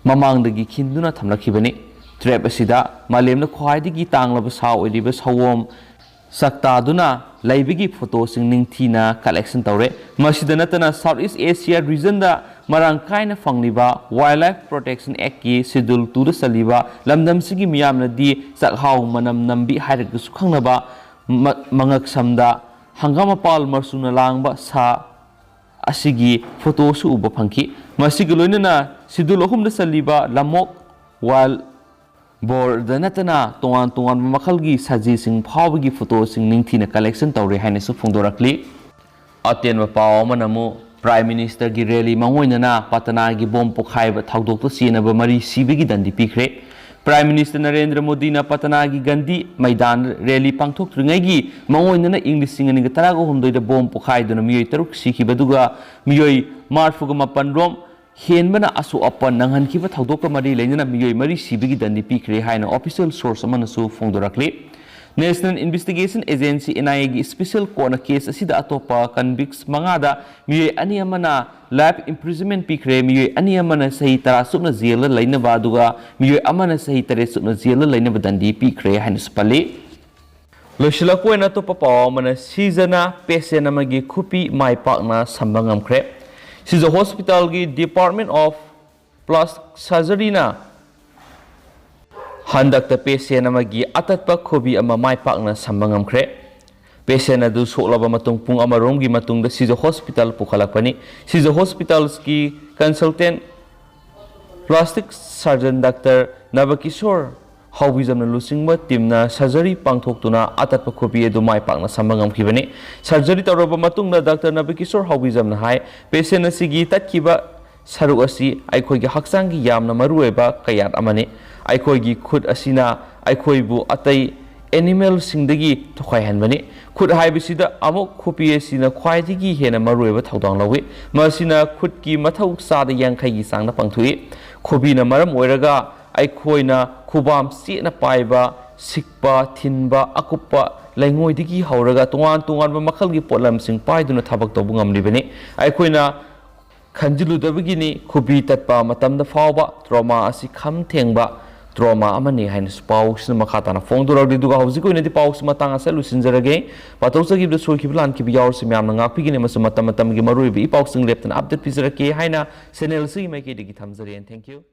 ꯃꯃꯥꯡꯗꯒꯤ ꯈꯤꯟꯗꯨꯅ ꯊꯝꯂꯛꯈꯤꯕꯅꯤ꯫ ꯇ꯭ꯔꯦꯞ ꯑꯁꯤꯗ ꯃꯥꯂꯦꯝꯗ ꯈ꯭ꯋꯥꯏꯗꯒꯤ ꯇꯥꯡꯂꯕ ꯁꯥ ꯑꯣꯏꯔꯤꯕ ꯁꯑꯣꯝ ꯆꯥꯛꯇꯥꯗꯨꯅ ꯂꯩꯕꯒꯤ ꯐꯣꯇꯣꯁꯤꯡ ꯅꯤꯡꯊꯤꯅ ꯀꯂꯦꯛꯁꯟ ꯇꯧꯔꯦ꯫ ꯃꯁꯤꯗ ꯅꯠꯇꯅ South East Asia regionꯗ ꯃꯔꯥꯡ ꯀꯥꯏꯅ ꯐꯪꯂꯤꯕ Wildlife Protection Actꯀꯤ Schedule twoꯗ ꯆꯜꯂꯤꯕ ꯂꯝꯗꯝꯁꯤꯒꯤ ꯃꯤꯌꯥꯝꯅꯗꯤ ꯆꯥꯛꯍꯥꯎ ꯃꯅꯝ ꯅꯝꯕꯤ ꯍꯥꯏꯔꯒꯁꯨ ꯈꯪꯅꯕ ꯃ-, ꯃꯉꯛꯁꯝꯗ ꯍꯪꯒꯥꯝ ꯃꯄꯥꯜ ꯃꯆꯨꯅ ꯂꯥꯡꯕ ꯁꯥ ꯑꯁꯤꯒꯤ ꯐꯣꯇꯣꯁꯨ ꯎꯕ ꯐꯪꯈꯤ꯫ ꯃꯁꯤꯒ ꯂꯣꯏꯅꯅ Schedule ꯑꯍꯨꯝꯗ ꯆꯜꯂꯤꯕ ꯂꯝꯑꯣꯛ, wild boarꯗ ꯅꯠꯇꯅ ꯇꯣꯉꯥꯟ ꯇꯣꯉꯥꯟꯕ ꯃꯈꯜꯒꯤ ꯁꯖꯤꯁꯤꯡ ꯐꯥꯎꯕꯒꯤ ꯐꯣꯇꯣꯁꯤꯡ ꯅꯤꯡꯊꯤꯅ ꯀꯂꯦꯛꯁꯟ ꯇꯧꯔꯦ ꯍꯥꯏꯅꯁꯨ ꯐꯣꯡꯗꯣꯔꯛꯂꯤ꯫ ꯑꯇꯦꯟꯕ ꯄꯥꯎ ꯑꯃꯅ ꯑꯃꯨꯛ Prime Ministerꯒꯤ rally ꯃꯥꯡꯑꯣꯏꯅꯅ ꯄꯇꯅꯥꯒꯤ ꯕꯣꯝ ꯄꯣꯈꯥꯏꯕ ꯊꯧꯗꯣꯛꯇ ꯆꯦꯟꯅꯕ ꯃꯔꯤ ꯁꯤꯕꯒꯤ ꯗꯟꯗꯤ ꯄꯤꯈ꯭ꯔꯦ꯫ Prime Minister ꯅꯔꯦꯟꯗ꯭ꯔ ꯃꯣꯗꯤꯅ ꯄꯇꯅꯥꯒꯤ ꯒꯥꯟꯙꯤ ꯃꯩꯗꯥꯟ rally ꯄꯥꯡꯊꯣꯛꯇ꯭ꯔꯤꯉꯩꯒꯤ ꯃꯥꯡꯑꯣꯏꯅꯅ ꯏꯪ ꯂꯤꯁꯤꯡ ꯑꯅꯤꯒ ꯇꯔꯥꯒ ꯍꯨꯝꯗꯣꯏꯗ ꯕꯣꯝ ꯄꯣꯈꯥꯏꯗꯨꯅ ꯃꯤꯑꯣꯏ ꯇꯔꯨꯛ ꯁꯤꯈꯤꯕ, ꯑꯗꯨꯒ ꯃꯤꯑꯣꯏ ꯃꯔꯤꯐꯨꯒ ꯃꯥꯄꯟ ꯔꯣꯝ ꯍꯦꯟꯕꯅ ꯑꯁꯣꯛ ꯑꯄꯟ ꯅꯪꯍꯟꯈꯤꯕ ꯊꯧꯗꯣꯛꯀ ꯃꯔꯤ ꯂꯩꯅꯅ ꯃꯤꯑꯣꯏ ꯃꯔꯤ ꯁꯤꯕꯒꯤ ꯗꯟꯗꯤ ꯄꯤꯈ꯭ꯔꯦ ꯍꯥꯏꯅ official source ꯑꯃꯅꯁꯨ ꯐꯣꯡꯗꯣꯔꯛꯂꯤ꯫ National Investigation Agency, NIAꯒꯤ special courtꯅ case ꯑꯁꯤꯗ ꯑꯇꯣꯞꯄ convicts ꯃꯉꯥꯗ ꯃꯤꯑꯣꯏ ꯑꯅꯤ ꯑꯃꯅ life imprisonment ꯄꯤꯈ꯭ꯔꯦ, ꯃꯤꯑꯣꯏ ꯑꯅꯤ ꯑꯃꯅ ꯆꯍꯤ ꯇꯔꯥ ꯆꯨꯞꯅ ꯖꯦꯜꯗ ꯂꯩꯅꯕ, ꯑꯗꯨꯒ ꯃꯤꯑꯣꯏ ꯑꯃꯅ ꯆꯍꯤ ꯇꯔꯦꯠ ꯆꯨꯞꯅ ꯖꯦꯜꯗ ꯂꯩꯅꯕ ꯗꯟꯗꯤ ꯄꯤꯈ꯭ꯔꯦ ꯍꯥꯏꯅꯁꯨ ꯄꯜꯂꯤ꯫ ꯂꯣꯏꯁꯤꯜꯂꯛꯄ ꯑꯣꯏꯅ ꯑꯇꯣꯞꯄ ꯄꯥꯎ ꯑꯃꯅ, ꯁꯤꯖꯅ patient ꯑꯃꯒꯤ ꯈꯨꯕꯤ ꯃꯥꯏ ꯄꯥꯛꯅ ꯁꯝꯕ ꯉꯝꯈ꯭ꯔꯦ꯫ ꯁꯤꯖ hospitalꯒꯤ Department of Plastic Surgeryꯅ ꯍꯟꯗꯛꯇ patient ꯑꯃꯒꯤ ꯑꯇꯠꯄ ꯈꯨꯕꯤ ꯑꯃ ꯃꯥꯏ ꯄꯥꯛꯅ ꯁꯝꯕ ꯉꯝꯈ꯭ꯔꯦ꯫ Patient ꯑꯗꯨ ꯁꯣꯛꯂꯕ ꯃꯇꯨꯡ ꯄꯨꯡ ꯑꯃꯔꯣꯝꯒꯤ ꯃꯇꯨꯡꯗ ꯁꯤꯖ hospital ꯄꯨꯈꯠꯂꯛꯄꯅꯤ꯫ ꯁꯤꯖ hospitalꯒꯤ consultant plastic surgeon Doctor ꯅꯕꯀꯤꯁꯣꯔ ꯍꯥꯎꯕꯤꯖꯝꯅ ꯂꯨꯆꯤꯡꯕ teamꯅ surgery ꯄꯥꯡꯊꯣꯛꯇꯨꯅ ꯑꯇꯠꯄ ꯈꯨꯕꯤ ꯑꯗꯨ ꯃꯥꯏ ꯄꯥꯛꯅ ꯁꯝꯕ ꯉꯝꯈꯤꯕꯅꯤ꯫ Surgery ꯇꯧꯔꯕ ꯃꯇꯨꯡꯗ Doctor ꯅꯕꯀꯤꯁꯣꯔ ꯍꯥꯎꯕꯤꯖꯝꯅ ꯍꯥꯏ, patient ꯑꯁꯤꯒꯤ ꯇꯠꯈꯤꯕ ꯁꯔꯨꯛ ꯑꯁꯤ ꯑꯩꯈꯣꯏꯒꯤ ꯍꯛꯆꯥꯡꯒꯤ ꯌꯥꯝꯅ ꯃꯔꯨꯑꯣꯏꯕ ꯀꯌꯥꯠ ꯑꯃꯅꯤ꯫ ꯑꯩꯈꯣꯏꯒꯤ ꯈꯨꯠ ꯑꯁꯤꯅ ꯑꯩꯈꯣꯏꯕꯨ ꯑꯇꯩ animalꯁꯤꯡꯗꯒꯤ ꯇꯣꯈꯥꯏꯍꯟꯕꯅꯤ꯫ ꯈꯨꯠ ꯍꯥꯏꯕꯁꯤꯗ ꯑꯃꯨꯛ ꯈꯨꯕꯤ ꯑꯁꯤꯅ ꯈ꯭ꯋꯥꯏꯗꯒꯤ ꯍꯦꯟꯅ ꯃꯔꯨꯑꯣꯏꯕ ꯊꯧꯗꯥꯡ ꯂꯧꯏ꯫ ꯃꯁꯤꯅ ꯈꯨꯠꯀꯤ ꯃꯊꯧ ꯆꯥꯗ ꯌꯥꯡꯈꯩꯒꯤ ꯆꯥꯡꯗ ꯄꯥꯡꯊꯣꯛꯏ꯫ ꯈꯨꯕꯤꯅ ꯃꯔꯝ ꯑꯣꯏꯔꯒ ꯑꯩꯈꯣꯏꯅ ꯈꯨꯕꯥꯝ ꯆꯦꯠꯅ ꯄꯥꯏꯕ, ꯁꯤꯛꯄ, ꯊꯤꯟꯕ, ꯑꯀꯨꯞꯄ ꯂꯩꯉꯣꯏꯗꯒꯤ ꯍꯧꯔꯒ ꯇꯣꯉꯥꯟ ꯇꯣꯉꯥꯟꯕ ꯃꯈꯜꯒꯤ ꯄꯣꯠꯂꯝꯁꯤꯡ ꯄꯥꯏꯗꯨꯅ ꯊꯕꯛ ꯇꯧꯕ ꯉꯝꯂꯤꯕꯅꯤ꯫ ꯑꯩꯈꯣꯏꯅ ꯈꯟꯖꯤꯜꯂꯨꯗꯕꯒꯤꯅꯤ ꯈꯨꯕꯤ ꯇꯠꯄ ꯃꯇꯝꯗ ꯐꯥꯎꯕ trauma ꯑꯁꯤ ꯈꯝ ꯊꯦꯡꯕ ꯇ꯭ꯔꯣꯃꯥ ꯑꯃꯅꯤ ꯍꯥꯏꯅꯁꯨ ꯄꯥꯎꯁꯤꯅ ꯃꯈꯥ ꯇꯥꯅ ꯐꯣꯡꯗꯣꯔꯛꯂꯤ꯫ ꯑꯗꯨꯒ ꯍꯧꯖꯤꯛꯀꯤ ꯑꯣꯏꯅꯗꯤ ꯄꯥꯎꯁꯤ ꯃꯇꯥꯡ ꯑꯁꯤꯗ ꯂꯣꯏꯁꯤꯟꯖꯔꯒꯦ꯫ ꯄꯥꯊꯣꯛꯆꯈꯤꯕꯗ ꯁꯣꯏꯈꯤꯕ ꯂꯥꯟꯈꯤꯕ ꯌꯥꯎꯔꯁꯨ ꯃꯌꯥꯝꯅ ꯉꯥꯛꯄꯤꯒꯅꯤ ꯑꯃꯁꯨꯡ ꯃꯇꯝ ꯃꯇꯝꯒꯤ ꯃꯔꯨꯑꯣꯏꯕ ꯏ ꯄꯥꯎꯁꯤꯡ ꯂꯦꯞꯇꯅ ꯑꯞꯗꯦꯠ ꯄꯤꯖꯔꯛꯀꯦ ꯍꯥꯏꯅ ꯆꯦꯅꯦꯜ ꯑꯁꯤꯒꯤ ꯃꯥꯏꯀꯩꯗꯒꯤ ꯊꯝꯖꯔꯤ꯫ And thank you.